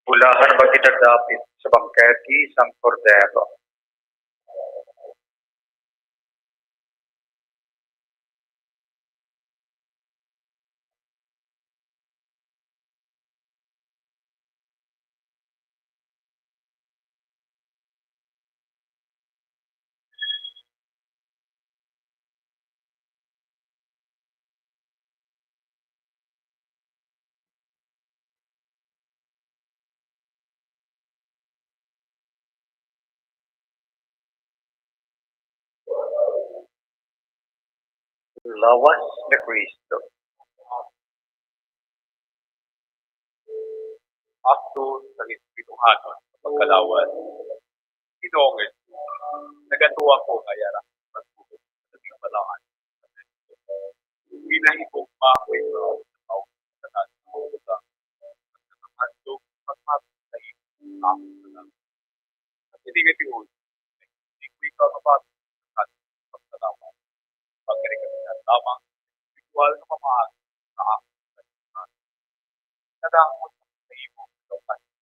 Bulahan magidadapit sa bangkete sang Kordero. Lawas ni Cristo. Akto sa Espirituhanon sa pagkalawas. Ginoo nga Jesus, nagatuo ako nga yara ang pagbuot sa tingbalaan. Ginahigugma ko ikaw sa tawo sa tanan nga mga lugar, sa handog pagmati sa imo sa akong tanan. Sa ini nga tion, nagtindog ko ikaw nga bati sa pagkalawas. Pagkari kami lamang sa espiritual nga pamaagi sa akong kalibutan. Nagangkot ako sa imo, Ginoong Maria,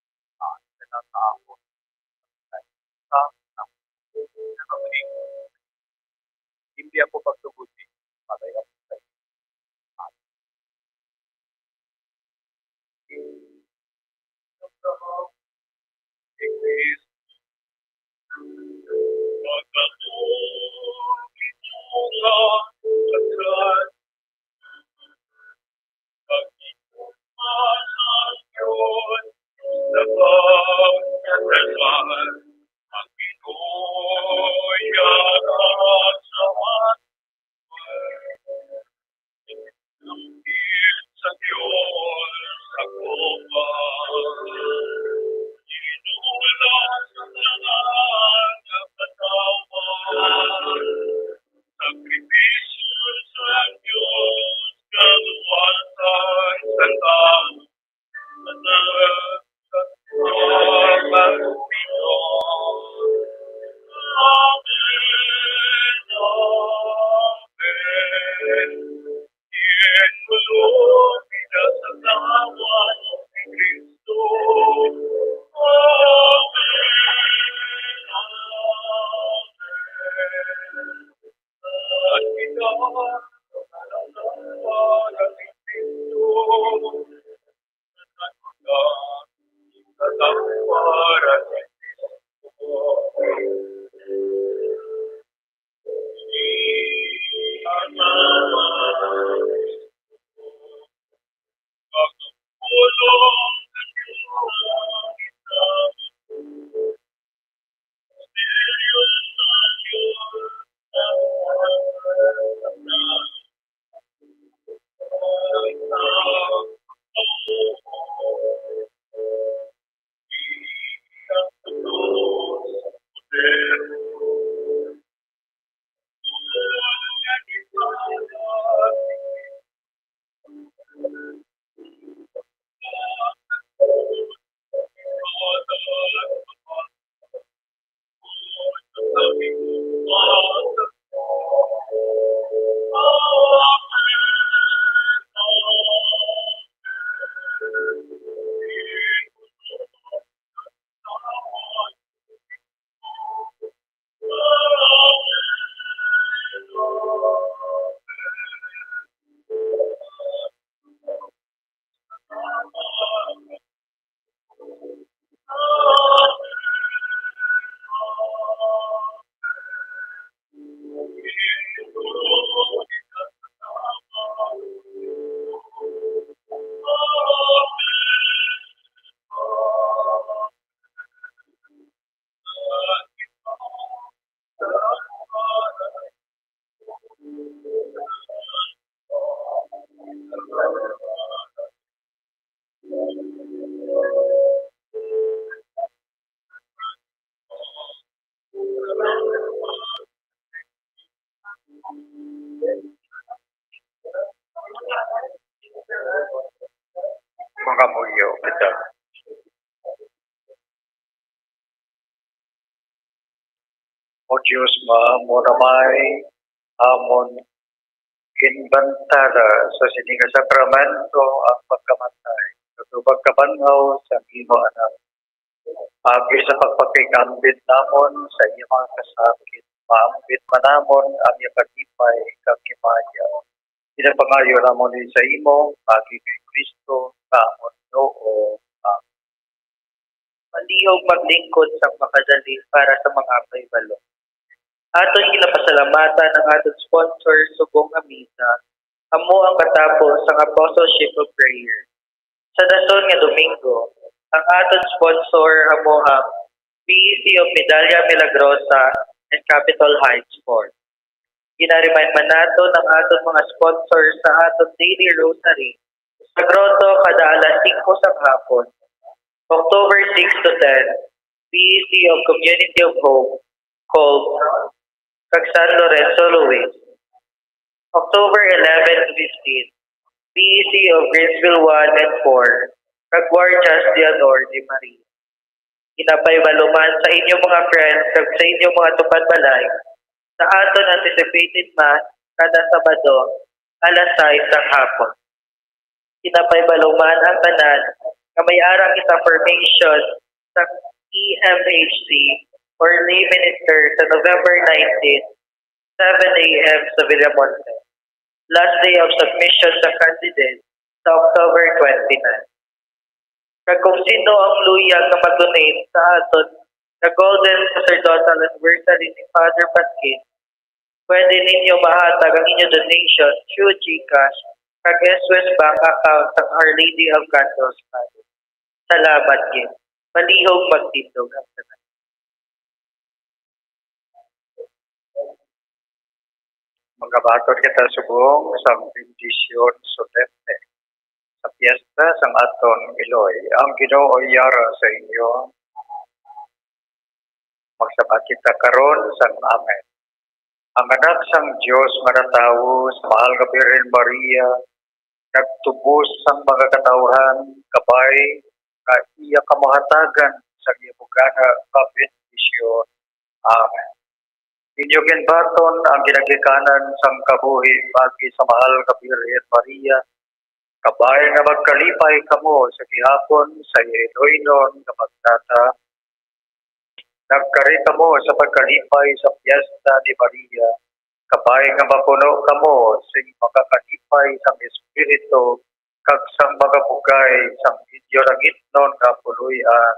sa akon sa sa hindi ako pagtugod sa bagay ako sa imo. Sakrifisyo sa Dios, kaluwasan sa tawo. Kamuyo kita. O Dios nga amo na may amon ginbantala sa sini nga sakramento ang pagkamatay kag pagkabanhaw sang imo Anak. Agi sa pagpakig-ambit namon sa iya mga kasakit, maambit man namon ang iya kalipay kag himaya. Ginapangayo namon ini sa imo, agi kay Cristo, nga amon Ginoo. Amen. Palihog maglingkod sang makadali para sa mga pahibalo. Aton ginapasalamatan ang aton sponsor subong nga misa, amo ang katapos sang Apostleship of Prayer. Sa dason nga Domingo, ang aton sponsor amo ang B E C of Medalla Milagrosa and Capitol Heights Fourth. Gina-remind man naton ang aton mga sponsor sa aton daily rosary sa grotto kada alas singko sang hapon, October six to ten, B E C of Community of Hope, called kag San Lorenzo Ruiz. October eleven to fifteen, B E C of Greensville one and four, kag Guardias de Honor de Maria. Ginapahibalo man sa inyo mga friends kag sa inyo mga tupad balay sa aton anticipated Mass kada Sabado, alas sais sang hapon. Ginapahibalo man ang tanan nga may ara kita formation sa E M H C or lay minister sa November nineteen, seven A M sa Villamonte. Last day of submission sa candidate sa October twenty-nine. Kag kung sino ang luyag nga mag-donate sa aton nga Golden Sacerdotal Anniversary ni Father Patkin, pwede ninyo mahatag ang inyo donation through GCash kag SWES bank account sang Our Lady of Candles Parish. Salamat gid. Palihog magtindog ang tanan. Magabaton kita subong sang bendisyon solemne sa piyesta sang aton Iloy. Ang Ginoo yara sa inyo. Magsabat kita karon sang Amen. Ang Anak sang Dios nga natawo sa mahal nga Birhen Maria, nagtubos sang mga katawuhan, kabay nga iya kamahatagan sang iya bugana nga bendisyon. Amen. Inyo ginbaton ang ginagikanan sang kabuhi paagi sa mahal nga Birhen Maria, kabay nga magkalipay kamo sa gihapon sa iya iloynon nga pagtata. Nagkari kamo sa pagkalipay sa piyesta ni Maria, kabay nga mapuno kamo sing mga kalipay sang Espiritu kag sang mga bugay sang inyo langitnon nga puloy-an.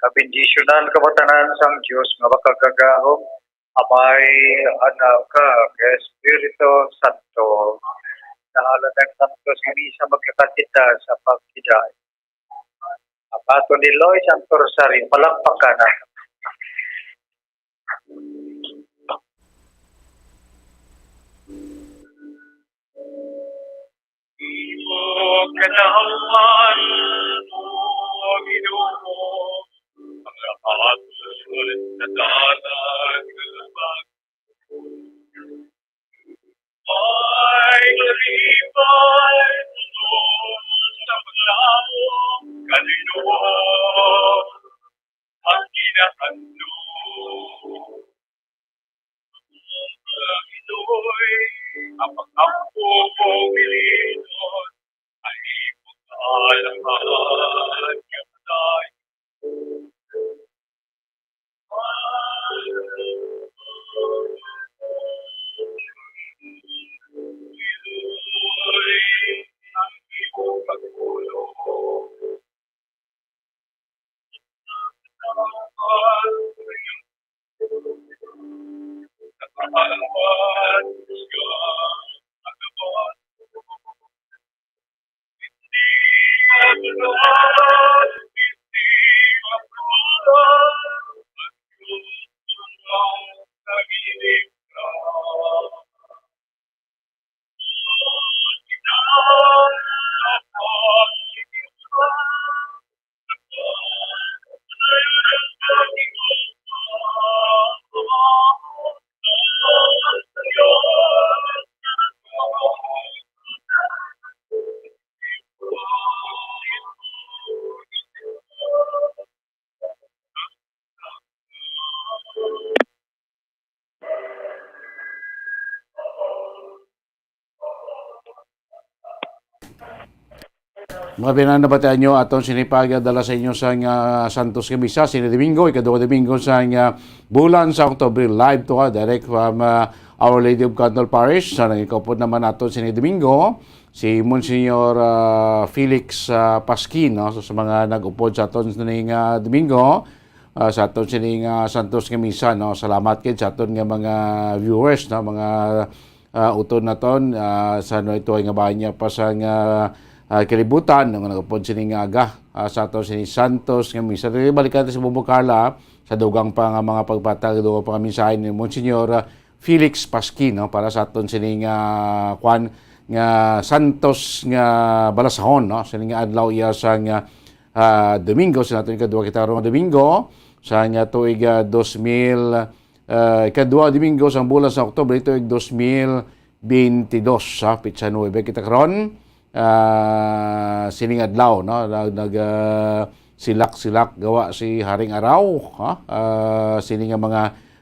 Kabendisyonan kamo tanan sang Dios nga Makagagahom, Amay, Anak, kag Espiritu Santo. Sa ngalan sang Santos nga Misa, maglakat kita sa pagkidait. Ang aton Iloy, Santo Rosario, palakpakan naton. Imo kanahawan, O Ginoo, ang lahat sa dalan. May kalipay sa paglaom, kalinaw ang kinahandom. Ang Ginooy, ang pag-ampo mo, Ginoo, ay pagkaalaman nga patay. Mga pinanabatian nyo, aton sini pagadala sa inyo sa nga Santos nga Misa, sini Domingo, ikaduha Domingo sa nga bulan sa Oktubre, live to ka, direct from, ah, Our Lady of Candle Parish. Sa nagikupod naman aton sini Domingo, si Monsignor, ah, Felix, ah, Pasquin, no? So, sa mga nag-upod sa aton sini nga Domingo, ah, sa aton sini nga Santos nga Misa, no? Salamat kid sa aton nga mga viewers, no? Mga ah, utod naton, ah, sa ano ito ay nga bahin niya pa sa nga, ah, kalibutan, nga nagapod sini nga aga, ah, sa aton sini Santos nga Misa. Dili balikan ta si Bombo Carla, sa dugang pa nga mga pagpatag, dugang pa nga mensahe ni Monsignor, ah, Felix Pasquin, no, para sa aton sini nga, kwan, nga Santos nga balasahon, no, sini nga adlaw iya sa nga, ah, Domingo, sa naton ikaduha kita karong Domingo, sa nga tuig, ah, dos mil, ah, ikaduha Domingo sang bulan sa Oktubre, tuig dos mil bentidós, ha, petsa nuebe kita karon. Ah, sining adlaw, no, nag, nag, ah, silak-silak gawa si Haring Araw, ha? Ah, sini nga mga,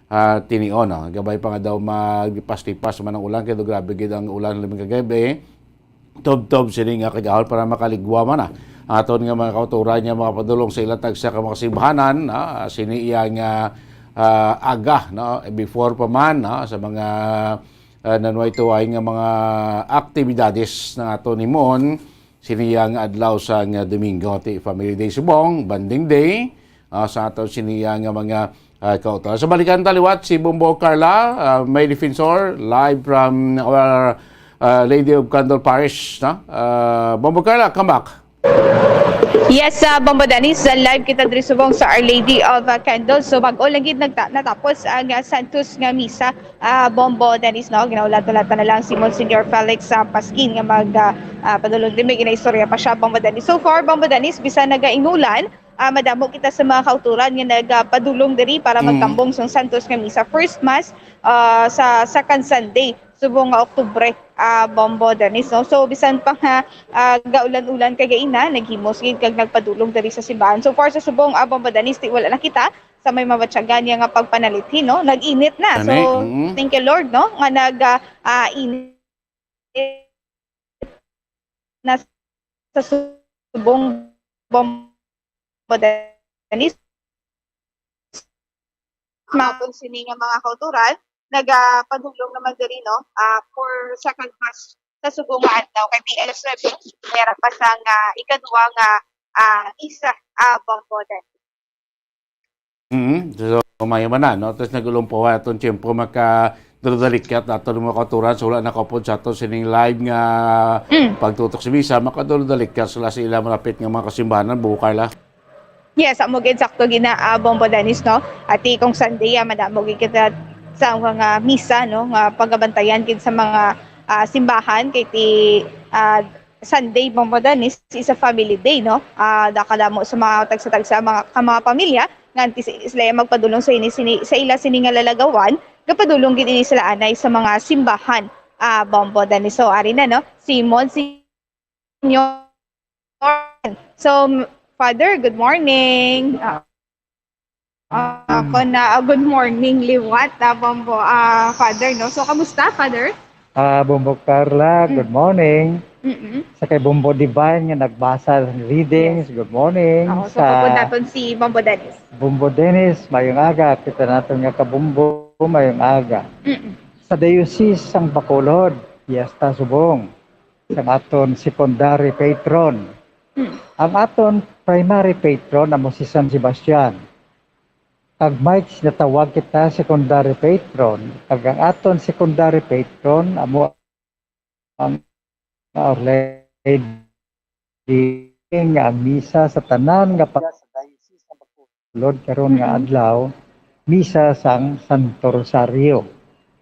ah, tinion, no? Gabay pa nga daw magpas-tipas man ang ulan, kay daw grabe gid ang ulan laming kagabi. Tubtob sini nga kagahon para makaligwa man, ah, ang aton nga mga kauturan nga makapadulong sa ilang tagsa ka mga simbahanan, ah, sini iya nga, ah, aga, no, before pa man, no, sa mga, ah, nanuway-tuway nga mga aktibidades na aton himuon sini iya nga adlaw sa nga Domingo, ti Family Day subong, Bonding Day, ah, sa aton sini iya nga mga, ah, kauturan. So, balikan ta liwat si Bombo Carla, ah, may defensor, live from our, ah, Lady of Candle Parish, no? Ah, Bombo Carla, come back. Yes, ah, Bombo Dennis, ah, live kita diri subong sa Our Lady of, ah, Candles. So, bag-o lang gid nagta-, natapos ang, ah, Santos nga Misa, ah, Bombo Dennis, no? Ginahulat-hulatan na lang si Monsignor Felix, ah, Pasquin nga mag, ah, ah, padulong din. May ginaistorya pa siya, Bombo Dennis. So far, Bombo Dennis, bisan nagainulan, ah, madamo kita sa mga kauturan nga nagpadulong diri para Mm. magtambong sang Santos nga Misa. First Mass, ah, sa Second Sunday subong nga Oktubre, ah, Bombo Dennis, no? So, bisan pa nga, ah, gaulan-ulan kagaina, naghimos gid kag nagpadulong diri sa simbahan. So far sa subong, ah, Bombo Dennis, ti wala na kita sa may mabatyagan niya nga pagpanalithi, no? Nag-init na. Ani? So, Mm. thank you, Lord, no? Nga nag, ah, ah, init na sa subong Bombo Dennis. Mga kung sini nga mga kauturan, nagapadulong naman diri, no? Ah, for second mass sa subong nga adlaw kay P L S Rebels, meron pa sa nga ikaduha nga, ah, isa, ah, Bombo Dennis. Mm, so, maayo man na, no? Tapos nag-ulumpuhan atong tiyempo, makadulodalikat aton mga kauturan, so wala nakaupod sa aton sining live nga Mm. pagtutok sa misa, makadulodalikat sila sa ilang malapit nga mga kasimbahanan, Bombo Carla. Yes, amo gid, sakto gid na, ah, Bombo Dennis, no? Ati kung Sunday, ah, madamo gid kita sa mga misa, no? Nga pagabantayan gid sa mga, ah, simbahan, kay ti, ah, Sunday, Bombo Dennis, is a family day, no? Ah, nakadamo sa mga tagsa-tagsa, mga, ka mga pamilya, nga antes sila magpadulong sa ini, sini, sa ila sini nga lalagawan, gapadulong gid ini sila anay sa mga simbahan. Ah, Bombo Dennis. So, ari na, no? Si Monsignor. So, Father, good morning. Ah, ah, ako na, ah, good morning, liwat, ah, Bombo, ah, Father, no? So, kamusta, Father? Ah, Bombo Carla, Mm. good morning. Mm-mm. Sa kay Bombo Divine nga nagbasa ng readings, Yes. good morning. Ako, so, Sa pagod naton si Bombo Dennis. Bombo Dennis, mayong aga. Kita naton nga kabombo, mayong aga. Mm-mm. Sa Diocese sang Bacolod, piyesta subong sang aton secondary patron. Mm. Ang aton primary patron amo si San Sebastian. Kag may natawag kita secondary patron, kag ang aton secondary patron amo ang Our Lady nga ang misa sa tanan nga pa-, sa Diocese sa Bacolod karon nga Mhm. adlaw, misa sang Santo Rosario.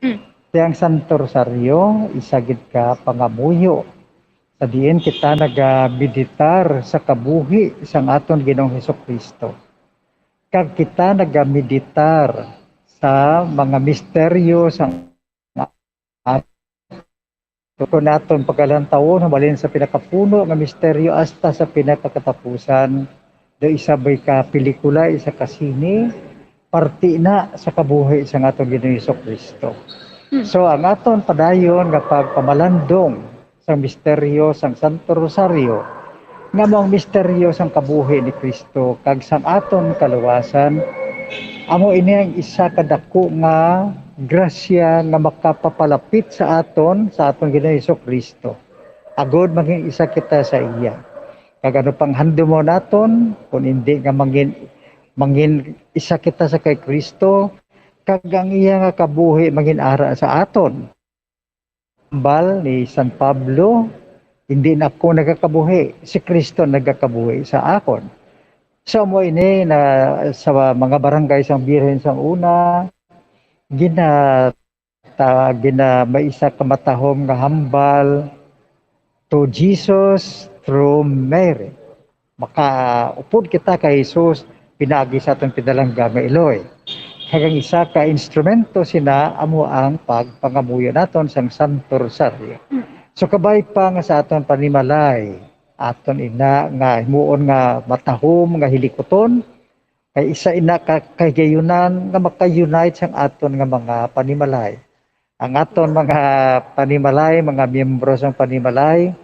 Mm. Kay ang Santo Rosario, isa gid ka pangamuyo sa diin kita nagameditar sa kabuhi sang aton Ginoong Hesukristo. Kag kita nagameditar sa mga misteryo sang aton, kung aton pagkalantawon, halin sa pinakapuno nga misteryo hasta sa pinakakatapusan, do isa bay ka pelikula, isa ka sine, parte na sa kabuhi sang aton Ginoong Hesukristo. Hmm. So, ang aton padayon nga pagpamalandong sang misteryo sang Santo Rosario, Nga amo ang misteryo sang kabuhi ni Cristo kag sang aton kaluwasan, amo ini ang isa ka dako nga grasya nga makapapalapit sa aton, sa aton Ginoong Jesu-Cristo, agod mangin isa kita sa iya. Kag ano pang handumon naton, kung hindi nga mangin, mangin isa kita sa kay Cristo, kag ang iya nga kabuhi mangin ara sa aton? Hambal ni San Pablo, "Hindi na ako nagakabuhi, si Cristo nagakabuhi sa akon." So, amo ini na sa mga barangay sang Birhen sang una, gina-, ta-, gina-, may isa ka matahom nga hambal, "To Jesus through Mary." Makaupod kita kay Jesus pinaagi sa aton pinalangga nga iloy. Kag ang isa ka instrumento sina amo ang pagpangamuyo naton sang Santo Rosario. Mm. So, kabay pa nga sa aton panimalay, aton ina nga himuon nga matahom nga hilikuton, kay isa ina ka kahigayunan nga maka-unite sang aton nga mga panimalay. Ang aton mga panimalay, mga miyembro sang panimalay,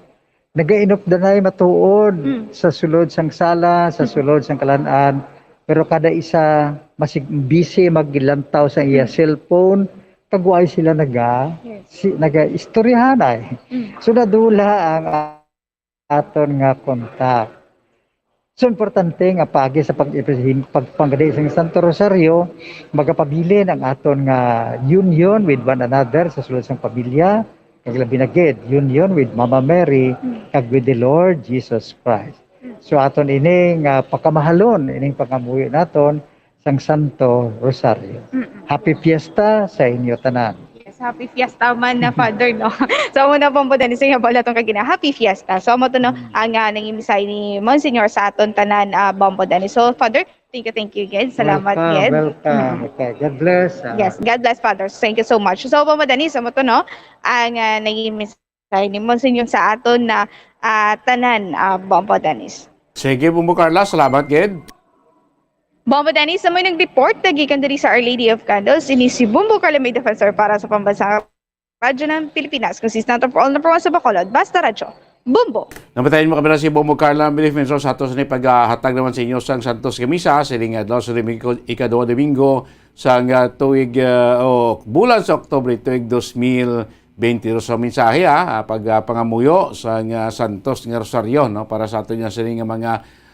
nagainupdanay matuod Mm. sa sulod sang sala, sa Mm. sulod sang kalan-an, pero kada isa masig busy maglantaw sa iya Mm. cellphone, kag wa sila naga-, Yes. si-, naga-istoryahanay. Mm. So, nadula ang aton nga kontak. So, importante nga paagi sa pag-, pagpanggadi sang Santo Rosario, magapabilin ang aton nga union with one another sa sulod sang pamilya, kag labi na gid, union with Mama Mary, Mm. kag with the Lord Jesus Christ. Mm. So, aton ini nga pakamahalon, ining pangamuyo naton, sang Santo Rosario. Mm-mm. Happy Fiesta sa inyo tanan. Yes, happy Fiesta man na, Father, no? So, amo na, Bombo Dennis, nga bala tong kagina. Happy Fiesta. So, amo to, no, Mm. ang, ah, nangin mensahe ni Monsignor sa aton tanan, ah, Bombo Dennis. So, Father, thank you, thank you again. Salamat, Welcome, again. welcome. Mm. Okay, God bless, ah. Yes, God bless, Father. Thank you so much. So, Bombo Dennis, amo to, no, ang, ah, nangin mensahe ni Monsignor sa aton na, ah, tanan, ah, Bombo Dennis. Sige, Bombo Carla, salamat gid. Bombo Dennis, sa may nag-report na gikan diri sa Our Lady of Candles, ini si Bombo Carla, may defensor para sa pambansang radyo ng Pilipinas, consistent for all, number one sa Bacolod, Basta Radyo, Bombo. Namatayin mo kami na si Bombo Carla, may defensor sa ato sa ni paghatag naman sa inyo sang Santos nga Misa, sining adlaw sa Domingo, ikaduha Domingo sang, ah, tuig, ah, o bulan sa Oktubre, tuig dos mil bente dos. Sa mensahe, ah, ah, pag, ah, pangamuyo sa nga santos nga rosaryo, no, para sa aton nga sini nga mga,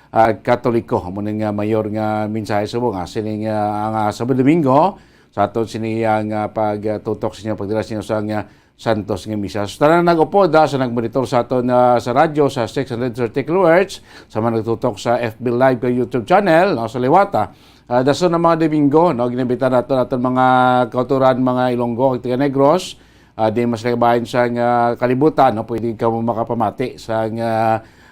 ah, Katoliko. Amo ni nga mayor nga mensahe subong, ah, sini nga, ah, nga Sabado Domingo, sa aton sini, ah, nga pagtutok sa inyo, pagdala sa inyo sa nga santos nga misa. Sa tanan nag-upod, ah, sa nagmonitor sa aton, ah, sa radyo sa six hundred thirty kilohertz, sa mga nagtutok sa F B Live kag YouTube channel, no, sa liwata. Ah, dason ang mga Domingo, no, ginambita nato aton mga kauturan, mga Ilonggo kag taga Negros, ah, di mas kabahin sa nga kalibutan, no, pwede kamo makapamati sa nga,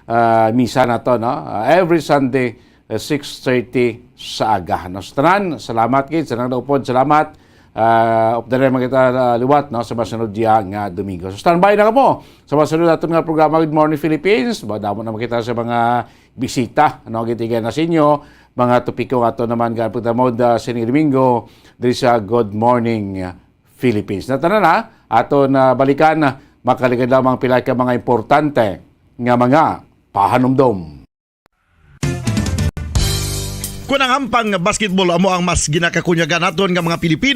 ah, misa nato, no, ah, every Sunday, ah, six thirty sa aga, no. Sa tanan, salamat gid, sa nang naupod, salamat. Ah, updated man kita, ah, liwat, no, sa masunod diya nga Domingo. So, standby na kamo sa masunod naton nga programa, Good Morning Philippines. Madamo na makita sa mga bisita, no, gitigan na sa inyo, mga topiko nga ato naman gapagtamod, ah, sining Domingo diri sa Good Morning Philippines. Na tanan na, ato na balikan, makaligad lamang pila ka mga importante nga mga pahanumdom. Kung ang ampang basketball amo ang mas ginakakunyagan naton nga mga Pilipino,